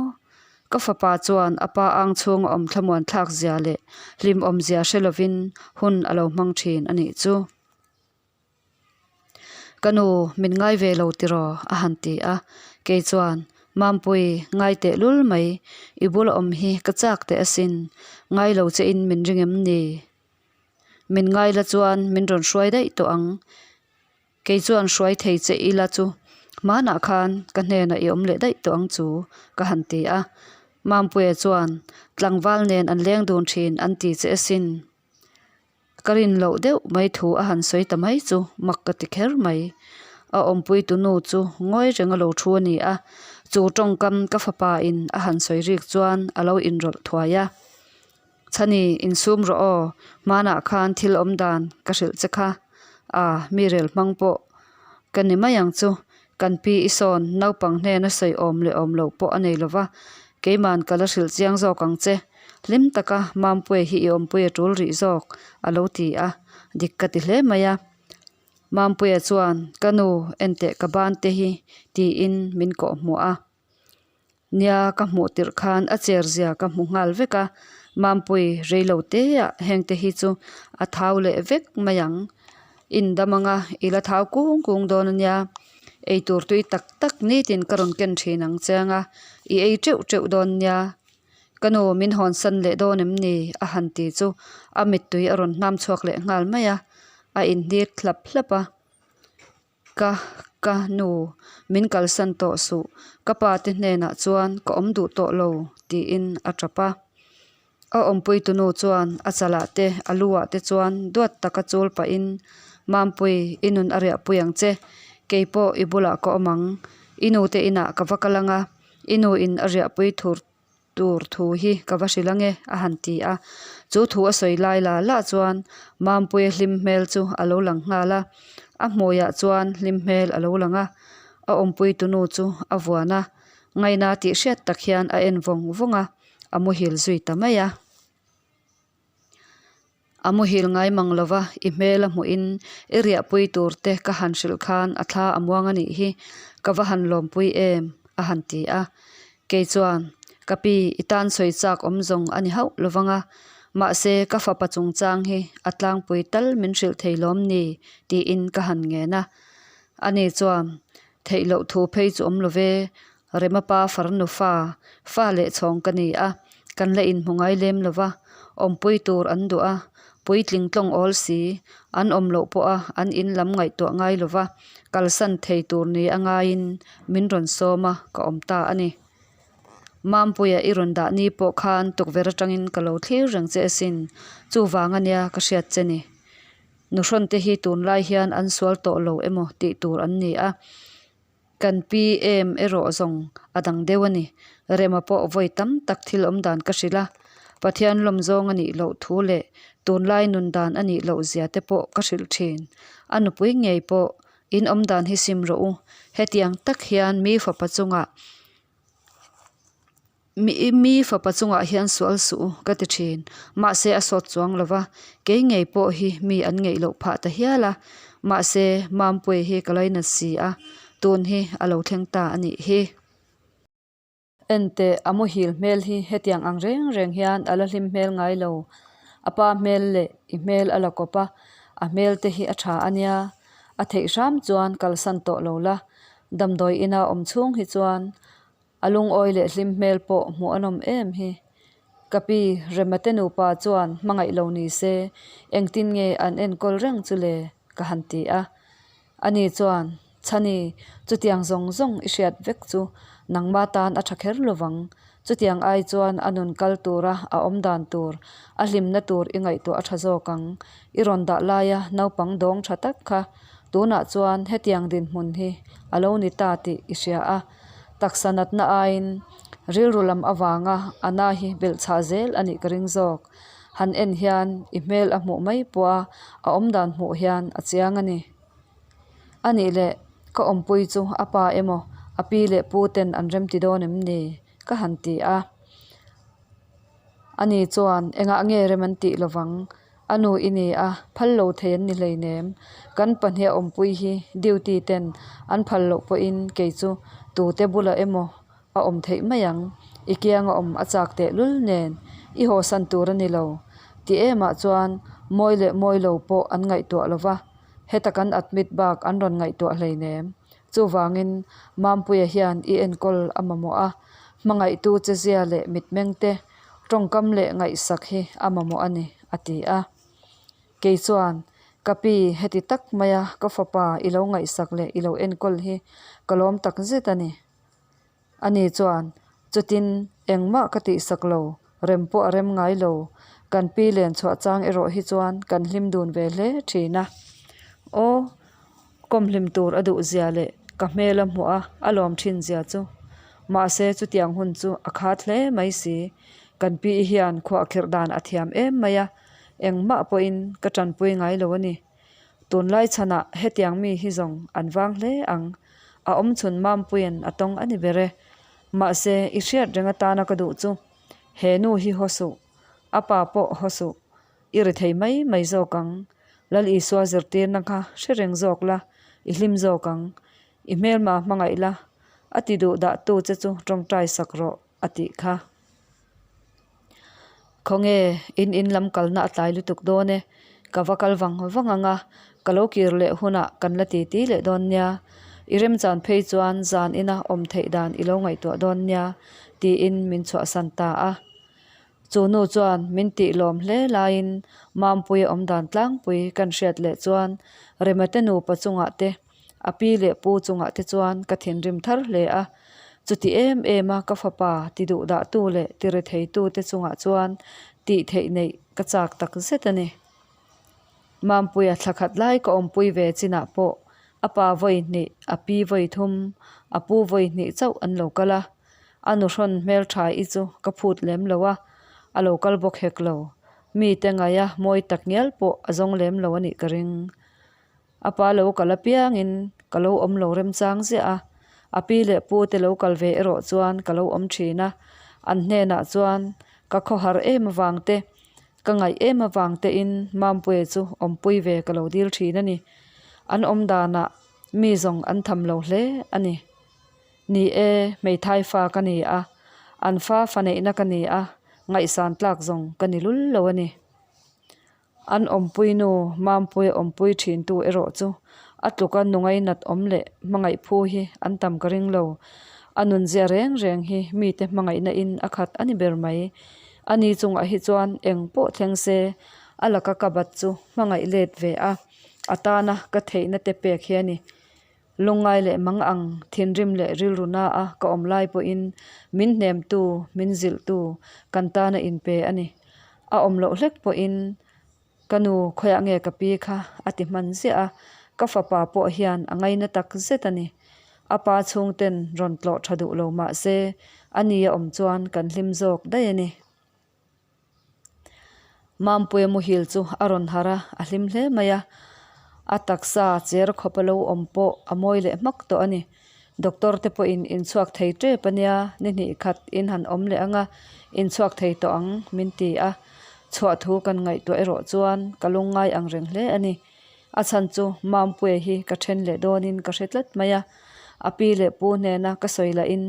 Ka fapa chuan a pa ang chhung a awm thlamuan thlak zia leh hlimawm zia hre lovin hun a lo hmang thin a nih chu. Ka nu, min ngai ve lo tiraw? a han ti a. Kei chuan, Mampui, ngai teh lul mai, i bula awm hi ka chak teh asin, ngai lo che in min ring em ni? Min ngai la chuan min rawn hruai daih tawh ang. Kei chuan hruai thei che ila chu hmanah khan ka hnenah i awm leh daih tawh ang chu ka han ti a. Mampuia chuan tlangval nen an leng dun thin an ti che asin. Ka rin loh deuh mai thu a han sawi ta mai chu mak ka ti kher mai. A awmpui tu nu chu ngawi reng a lo thu a ni a, chu tawngkam ka fapa in a han sawi rik chuan a lo inrawlh thuai a. Chhani, insum rawh aw, hmanah khan thil awm dan ka hrilh che kha. A, mi rel hmang pawh ka ni mai ang chu. Kan pi i sawn naupang hnena sawi awm leh awm loh pawh a nei lo va, keiman ka la hrilh chiang zawk ang che. Hlim taka Mampuia hi i awmpui a tul rih zawk, a lo ti a, dik ka ti hle mai a. Mampuia chuan, Ka nu, enteh ka ban te hi, tiin min kawhhmuh a. Nia ka hmuh tirh khan a cher zia ka hmu nghal vek a, Mampui reilo te ah heng te hi chu a thau leh vek mai ang. In dam anga i la thau kung kung dawn a nia, eitur tui tak tak nitin ka rawn ken thin ang che anga i ei teuh teuh dawn nia. Ka nu min hawnsan leh dawn em ni? a han ti chu a mittui a rawn hnam chhuak leh nghal mai a, a inhnit hlap hlap a. Ka, ka nu, min kalsan tawh suh, ka pa te hnenah chuan ka awm duh tawh lo, tiin a tap a. A awmpui tunu chuan a chalah te, a lu ah te chuan duat taka chul pahin, Mampui, i nun a riahpui ang che, keipawh i bulah ka awm ang, i nu te inah ka va kal ang a, i nu in a riahpui thur tur thu hi ka va hrilh ange a han ti a. Chu thu a sawi lai la la chuan Mampuia hlim hmel chu a lo lang nghal a, a hmuiah chuan hlim hmel a lo lang a, a awmpui tunu chu a vuan a, ngaina tih hriat tak hian a en vawng vawng a, a muhil zui ta mai a. A muhil ngai mang lo va, i hmel a hmuhin i riahpui tur te ka han hrilh khan a thla a muang a nih hi, ka va han lawmpui em? a han ti a. Kei chuan, Ka pi, i tan sawi chak awm zawng a ni hauh lo vang a, mahse ka fapa chungchang hi a tlangpui tal min hrilh thei lawm ni? tiin ka han ngen a. Ani chuan, Theih loh thu phei chu awm lo ve, Rema pa farnu fa, fa leh chhawng ka ni a, kan la inhmu ngai lem lo va, awmpui tur an duh a, puitling tlawng awl si, an awm loh pawh a an in lam ngaihtuah ngai lo va, kalsan thei tur ni a ngaiin min rawn sawm a, ka awm ta a ni. Mampuia i rawn dah ni pawh khan tukverh atangin ka lo thlir reng che asin, chuvang ania ka hriat che ni. Nuhrawn te hi tunlai hian an sual tawh lo emaw tih tur an ni a. Kan pi em erawh zawng a dang deuh a ni. Rema pawh vawi tam tak thil awm dan ka hrilh a, Pathian lawm zawng a nih loh thu leh tunlai nun dan a nih loh zia te pawh ka hrilh thin. A nupui ngei pawh in awm dan hi sim rawh u, hetiang tak hian mi fapa chungah Mi fapa chungah hian sual suh u ka ti thin. Mahse a sawt chuang lo va, kei ngei pawh hi mi an ngeih loh phah ta hial a. Mahse Mampuii hi ka lainat si a, tun hi a lo thleng ta a nih hi. Enteh, a muhil hmel hi hetiang ang reng reng hian a la hlim hmel ngai lo. A pa hmel leh i hmel a la kawp a, a hmel te hi a tha a nia. A theih hram chuan kalsan tawh lo la, damdawi ina awm chhung hi chuan A lungawi leh hlim hmel pawh hmuh a nawm em hi. Ka pi, Remate nupa chuan hmangaih lo ni se, engtin nge an enkawl reng chu le? ka han ti a. Ani chuan, Chhani, chutiang zawng zawng i hriat vek chu nangma tan a tha kher lovang. Chutiang ai chuan a nun kal tura a awm dan tur, a hlimna tur i ngaihtuah a tha zawk ang. I rawn dah laia naupang dawng tha tak kha tunah chuan hetiang dinhmun hi a lo ni ta tih i hria a. Taksa natna aiin rilru lam avanga a na hi belhchhah zel a nih ka ring zawk. Han en hian i hmel a hmuh mai pawh a, a awmdan hmuh hian a chiang a ni. A nih leh ka awmpui chu a pa emaw a pi leh pu ten an remti dawn em ni? ka han ti a. Ani chuan engah nge rem an tih lovang? A nu i ni a, phal lo thei an ni hleinem. Kan pahniha awmpui hi duty ten an phal loh pawhin kei chu tute bulah emaw a awm theih mai ang. I kianga awm a chak teh lul nen i hawsan tur a ni lo. Ti emah chuan mawi leh mawi lo pawh an ngaihtuah lo va, heta kan admit bak an rawn ngaihtuah hleinem. Chuvangin Mampuia hian i enkawl a mamawh a, hmangaihtu che zia leh mitmeng te, tawngkam leh ngaihsak hi a mamawh a ni, a ti a. Kei chuan, Ka pi, heti tak maia ka fapa i lo ngaihsak leh i lo enkawl hi ka lawm tak zet a ni. Ani chuan, Chutin engmah ka tihsak lo, rem pawh a rem ngai lo. Kan pi len chhuah chang erawh hi chuan kan hlim dun ve hle thin a. Aw, kawm hlim tur a duh zia leh ka hmel a hmuh a, a lawm thin zia chu. Mahse, chutiang hun chu a khat hle mai si. Kan pi hian khuahkhirh dan a thiam em mai a, engmah pawhin ka tanpui ngai lo a ni. Tunlai chhanah hetiang mi hi zawng an vang hle ang. A awmchhun Mampuia'n a tawng a ni ber e. Mahse, i hriat reng atana ka duh chu he nu hi haw suh, a pa pawh haw suh, i ri thei mai mai zawk ang. Lal Isua zirtirna kha hre reng zawk la, i hlim zawk ang. I hmelma hmangaih la, a ti duh dah tu che chu tawngtai sak rawh, a tih kha. Khawnge, in in lam kalna a tlai lutuk dawn e, ka va kal vang vang ang a, ka lo kir leh hunah kan la titi leh dawn nia, i remchan phei chuan zan ina awm theih dan i lo ngaihtuah dawn nia, tiin min chhuahsan ta a. Chu nu chuan min tih lawm hle laiin Mampuia awm dan tlangpui kan hriat leh chuan Remate nupa chungah te A pi leh pu chungah te chuan ka thinrim thar hle a, chuti em em a ka fapa ti duh dahtu leh ti retheitu te chungah chuan tih theih neih ka chak tak zet a ni. Mampuia thla khat lai ka awmpui ve chinah pawh a pa vawi hnih, a pi vawi thum, a pu vawi hnih chauh an lo kal a, a nuhrawn hmeltha i chu ka phut lem lo a, a lo kal bawk hek lo. Mite ngaia mawi tak ngial pawh a zawng lem lo a nih ka ring. A pa lo kal apiangin ka lo awm lo remchang ziah a, a pi leh pu te lo kal ve erawh chuan ka lo awm thin a, an hnenah chuan ka khawhar em avang te, ka ngaih em avang te in Mampuia chu awmpui ve ka lo dil thin a ni. An awm danah mi zawng an tham lo hle a ni. Ni e, hmeithai fa ka ni a, an fa fa neihna ka ni a, ngaihsan tlak zawng ka ni lul lo a ni. An awmpui nu, Mampuia awmpui thintu erawh chu a tluka nungai nat awm leh hmangaih phu hi an tam ka ring lo. A nunzia reng reng hi mite hmangaihna in a khat a ni ber mai. Ani chungah hi chuan eng pawh thleng se a laka ka bat chu hmangaih let ve a, a tana ka theihna te pek hi a ni. Lungngai leh mang ang, thinrim leh rilru na a ka awm lai pawhin min hnemtu, min zilhtu kan tana inpe a ni. A awm loh hlek pawhin ka nu khawiah nge ka pi kha a ti hman ziah a, ka fapa pawh hian a ngaina tak zet a ni. A pa chhungten rawn tlawh tha duh lo mah se a ni a awm chuan kan hlim zawk daih a ni. Mampuia muhil chu a rawn harh a, a hlim hle mai a. A taksa cher khawp a lo awm pawh a mawi leh hmak tawh a ni. Doctor te pawhin inchhuak thei tep a nia, ni hnih khat in han awm leh ang a, inchhuak thei tawh ang min ti a. Chhuah thu kan ngaihtuah erawh chuan ka lungngai ang reng hle a ni. A chhan chu Mampuia hi ka then leh dawnin ka hre tlat mai a. A pi leh pu hnena ka sawi lahin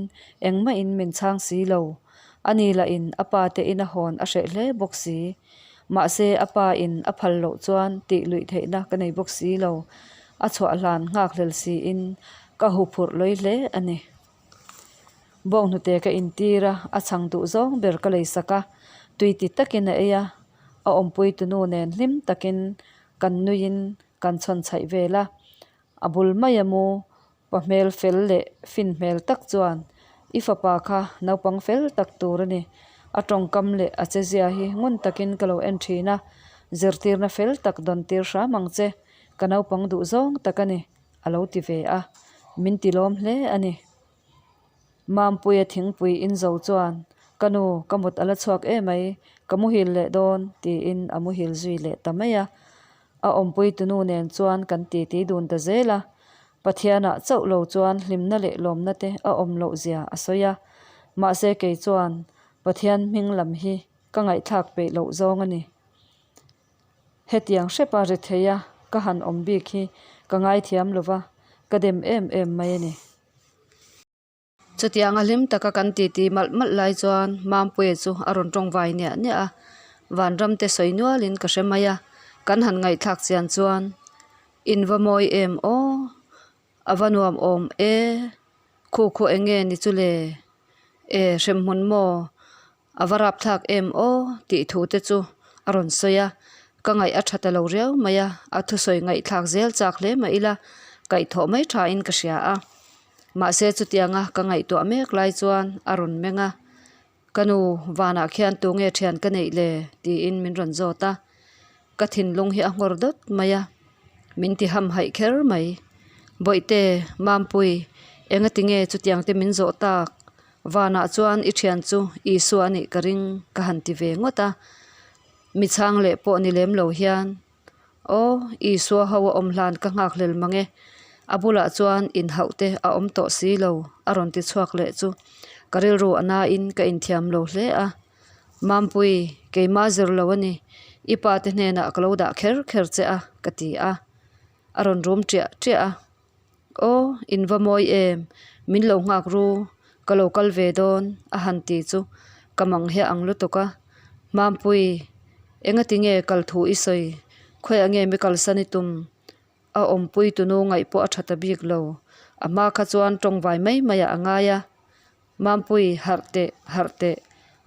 engmahin min chhang si lo. A ni lahin a pa te ina hawn a hreh hle bawk si. Mahse a pa in a phal loh chuan tih luih theihna ka nei bawk si lo. A chhuah hlan nghak hlel siin ka huphurh lawi hle a ni. Bawnghnute ka intir a, a chhang duh zawng ber ka lei sak a, tui ti takin a ei a, a awmpui tunu nen hlim takin kan nuiin kan chhawn chhaih vel a. A bul mai a mu Pa hmel fel leh fin hmel tak chuan i fapa kha naupang fel tak tur a ni. A tawngkam leh a chezia hi ngun takin ka lo en thin a, zirtirna fel tak dawn tir hram ang che, ka naupang duh zawng tak a ni, a lo ti ve a, min ti lawm hle a ni. Mampuia thingpui in zo chuan, Ka nu, ka mut a la chhuak emai, ka muhil leh dawn, tiin a muhil zui leh ta mai a. A awmpui tunu nen chuan kan titi dun ta zel a, Pathianah chauh lo chuan hlimna leh lawmna te a awm loh zia a sawi a. Mahse kei chuan Pathian hming lam hi ka ngaihthlak peih loh zawng a ni. Hetiang hrepa ri thei a ka han awm bik hi ka ngaithiam lo va, ka dem em em mai a ni. Chutianga hlim taka kan titi malh malh lai chuan Mampuia chu a rawn tawng vai niah niah a, Vanram te sawi nualin ka hre mai a, kan han ngaihthlak chian chuan In va mawi em aw, a va nuam awm e, khu khu eng nge ni chu le, e hremhmun maw A va rapthlak em aw tih thu te chu a rawn sawi a, ka ngaih a tha ta lo riau mai a, a thusawi ngaihthlak zel chak hle mah ila kaihthawh mai tha in ka hria a. Mahse chutianga ka ngaihtuah mek lai chuan a rawn meng a, Ka nu, vanah khian tunge thian ka neih le? tiin min rawn zawt a. Ka thinlung hi a nghawr dawt mai a, min ti hamhaih kher mai. Bawihte, Mampui, engati nge chutiang te min zawh tak? Vanah chuan i thian chu Isua a nih ka ring ka han ti ve ngawt a. Mi chhang leh pawh ni lem lo hian, Aw, Isua ho a awm hlan ka nghak hlel mang e. A bulah chuan inhauh te a awm tawh si lo, a rawn ti chhuak leh chu ka rilru a nain ka inthiam lo hle a. Mampui, keimah zir lo a ni, i pa te hnenah ka lo dah kher kher che a, ka ti a. A rawn rum ṭiah ṭiah a. Aw, in va mawi em, min lo nghak ru, ka lo kal ve dawn, a han ti chu ka mang hiah ang lutuk a. Mampui, engati nge kal thu i sawi, khawiah nge mi kalsan i tum? A awmpui tunu ngaih pawh a ṭha ta bik lo, a hma kha chuan ṭawngvai mai maiah a ngai a. Mampui, harh teh, harh teh,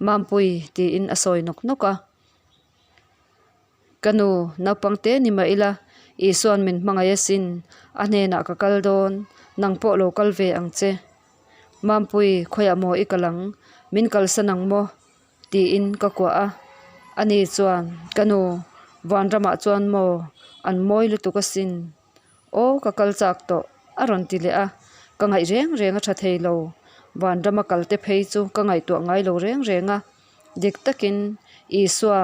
Mampui, tiin a sawi nawk nawk a. Ka nu, naupang te ni mah ila, Isua'n min hmangaih asin, a hnenah ka kal dawn, nang pawh lo kal ve ang che. Mampui, khawiah maw i kal ang, min kalsan ang maw? Tiin ka kuah a. Ani chuan, Ka nu, Vanramah chuan maw, an mawi lutuk asin. Aw, ka kal chak tawh, a rawn ti leh a. Ka ngaih reng reng a tha thei lo. Vanrama kal te phei chu ka ngaihtuah ngai lo reng reng a. Dik takin Isua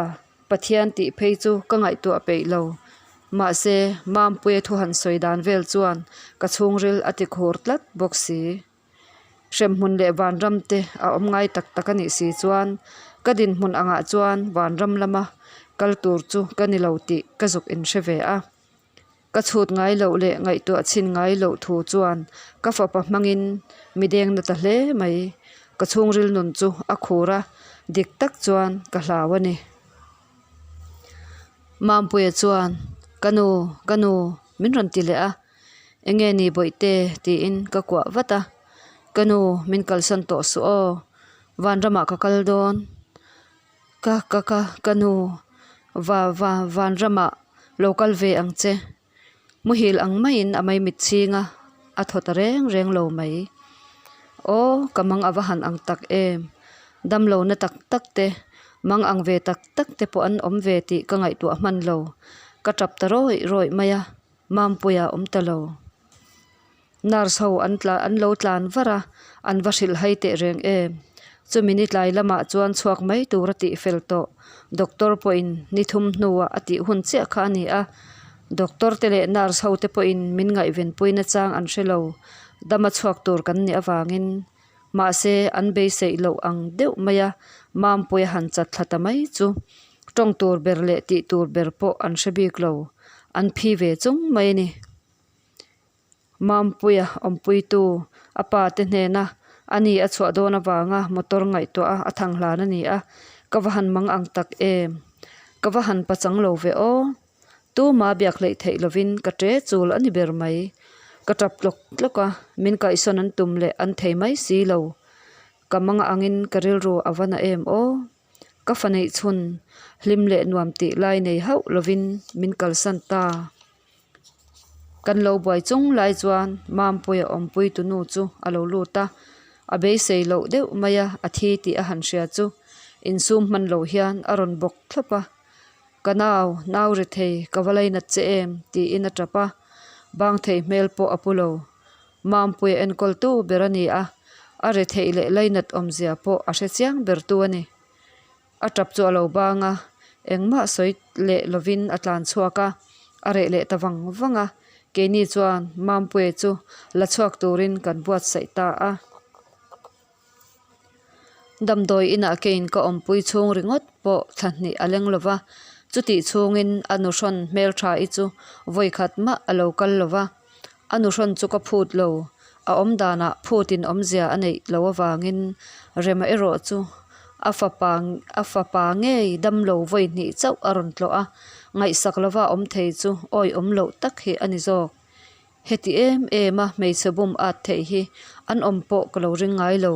Pathian tih phei chu ka ngaihtuah peih lo. Mahse, Mampuia thu han sawi dan vel chuan ka chhungril a ti khur tlat bawk si. Hremhmun leh vanram te a awm ngai tak tak a nih si chuan ka dinhmun angah chuan vanram lama kal tur chu ka ni lo tih ka zuk inhre ve a. Ka chhut ngai loh leh ngaihtuah chhin ngai loh thu chuan ka fapa hmangin mi deng na ta hle mai. Ka chhungril nun chu a khur a, dik tak chuan ka hlau a ni. Mampuia chuan, Ka nu, ka nu, min rawn ti leh a. Enge ni bawihte? tiin ka kuah vat a. Ka nu, min kalsan tawh suh aw. Vanramah ka kal dawn. Ka ka ka ka nu va va vanramah lo kal ve ang che. Muhil ang maiin a maimit chhing a, a thaw ta reng reng lo mai. Aw ka mang a va han ang tak em. Damlo na tak tak te, mang ang ve tak tak te pawh an awm ve tih ka ngaihtuah hman lo. Ka tap ta rawih rawih mai a, Mampuia awm ta lo. Nurse ho an tla an lo tlan var a, an va hrilh hai teh reng em. Chumi ni tlai lamah chuan chhuak mai tur a tih fel tawh. Doctor pawhin ni thum hnuah a tih hun chiah kha a ni a. Doctor te leh nurse ho te pawhin min ngaihvenpui nachang an hre lo. Dama chhuak tur kan nih avangin. Mahse an beiseih loh ang deuh mai a, Mampui a han chat thla ta mai chu. Tawng tur ber leh tih tur ber pawh an hre bik lo. An phi ve chung mai a ni. Mampuia awmpuitu a pa te hnena a ni a chhuah dawn avanga motor ngaihtuah a a thang hlan a ni a, ka va han mang ang tak em? Ka va han pachang lo ve aw. Tuma biak hleih theih lovin ka ṭe chul a ni ber mai. Ka ṭap tlawk tlawk a, min kaihsawn an tum leh an thei mai si lo. Ka mang angin ka rilru a va na em aw. Ka fa neih chhun hlim leh nuam tih lai nei hauh lovin min kalsan ta. Kan lo buai chung lai chuan Mampuia awmpui tunu chu a lo lut a, a beisei loh deuh mai a, a thi tih a han hria chu insum hman lo hian a rawn bawk thlawp a. Ka nau, nau ri thei, ka va lainat che em? tiin a tap a, bang thei hmel pawh a pu lo. Mampuia enkawltu ber a ni a, A retheih leh lainat awmzia pawh a hre chiang bertu a ni. A tap chu a lo bang a, engmah sawi leh lovin a tlan chhuak a, a reh leh ta vang vang a. Keini chuan Mampuia chu la chhuak turin kan buatsaih ta a. Damdawi inah keiin ka awmpui chhung ringawt pawh thla hnih a leng lo va, chutih chhungin a nuhrawn hmeltha-i chu vawi khat mah a lo kal lo va. A nuhrawn chu ka phut lo, a awm danah phutin awmzia a neih loh avangin Rema erawh chu a fapa a fapa ngei damlo vawi hnih chauh a rawn tlawh a, ngaihsak lova awm thei chu awihawm loh tak hi a ni zawk. Heti em em a hmeichhe bum at theih hi an awm pawh ka lo ring ngai lo.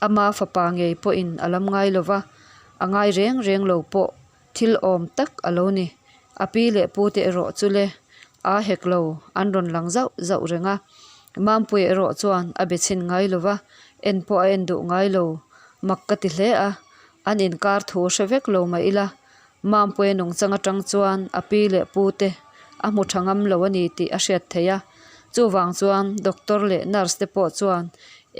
Ama fapa ngei pawhin a lam ngai lo va, a ngai reng reng lo pawh thil awm tak a lo ni. A pi leh pu te erawh chu le a hek lo, an rawn lang zauh zauh reng a. Mampuia erawh chuan a be chhin ngai lo va, en pawh a en duh ngai lo. Mak ka ti hle a, an inkar thu hre vek lo mah ila, Mampuia nungchang atang chuan a pi leh pu te a hmu tha ngam lo a ni tih a hriat theih a. Chuvang chuan doctor leh nurse te pawh chuan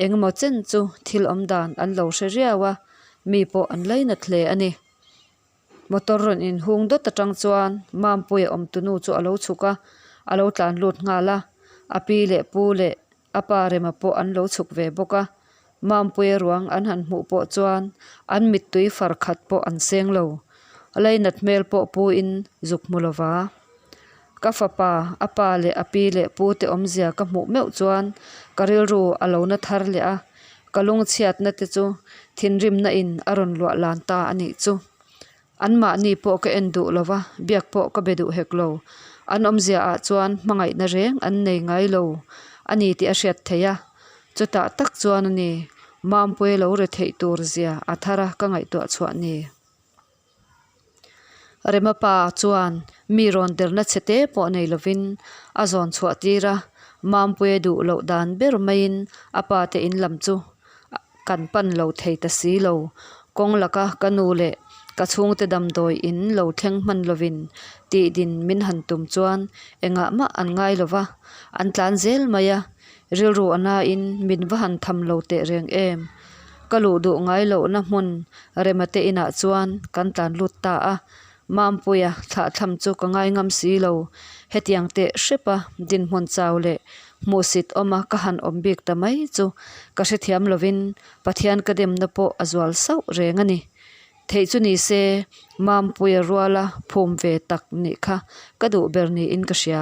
engemaw chen chu thil awm dan an lo hre riau a, mi pawh an lainat hle a ni. Motor rawn inhung dawt atang chuan Mampuia awmtunu chu a lo chhuk a, a lo tlan lut nghal a, a pi leh pu leh A pa Rema pawh an lo chhuk ve bawk a, Mampuia ruang an han hmuh pawh chuan an mittui far khat pawh an seng lo. Lainat hmel pawh pu in zuk hmu lo va. Ka fapa, a pa leh a pi leh pu te awmzia ka hmuh meuh chuan ka rilru a lo na thar leh a, ka lungchhiatna te chu thinrimna in a rawn luah lan ta a nih chu. Anmahni pawh ka en duh lo va, biak pawh ka be duh hek lo. An awmzia ah chuan hmangaihna reng an nei ngai lo a ni tih a hriat theih a. Chutah tak chuan a ni, Mampuia lo re theih tur zia a thar a ka ngaihtuah chhuah ni. Rema pa chuan mi rawn derna chhe te pawh nei lovin a zawn chhuah tir a, Mampuia duh loh dan ber maiin a pa te in lam chu Kan pan lo thei ta si lo. Kawng laka ka nu leh ka chhungte damdawi in lo thleng hman lovin tih din min han tum chuan engah mah an ngai lo va, an tlan zel mai a, rilru a nain min va han tham lo teh reng em. Ka luh duh ngai lohna hmun Rema te inah chuan kan tlan lut ta a, Mampuia thlahthlam chu ka ngai ngam si lo. Hetiang teh hrep a dinhmun chau leh hmuhsit awma ka han awm bik ta mai chu ka hrethiam lovin Pathian ka demna pawh a zual sauh reng a ni. Theih chu ni se Mampuia ruala phum ve tak nih kha ka duh ber niin ka hria.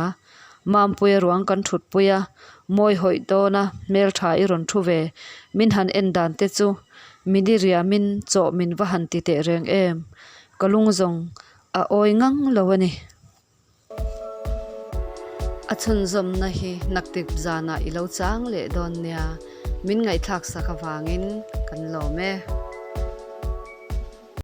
Mampuia ruang kan thutpui a, mawi hawih dawna hmeltha i rawn thu ve. Min han en dan te chu mini riamin chawh min va han ti teh reng em. Ka lung zawng a awi ngang lo a ni. A chhunzawmna hi naktik zanah i lo chang leh dawn nia, min ngaihthlak sak avangin kan lawm e.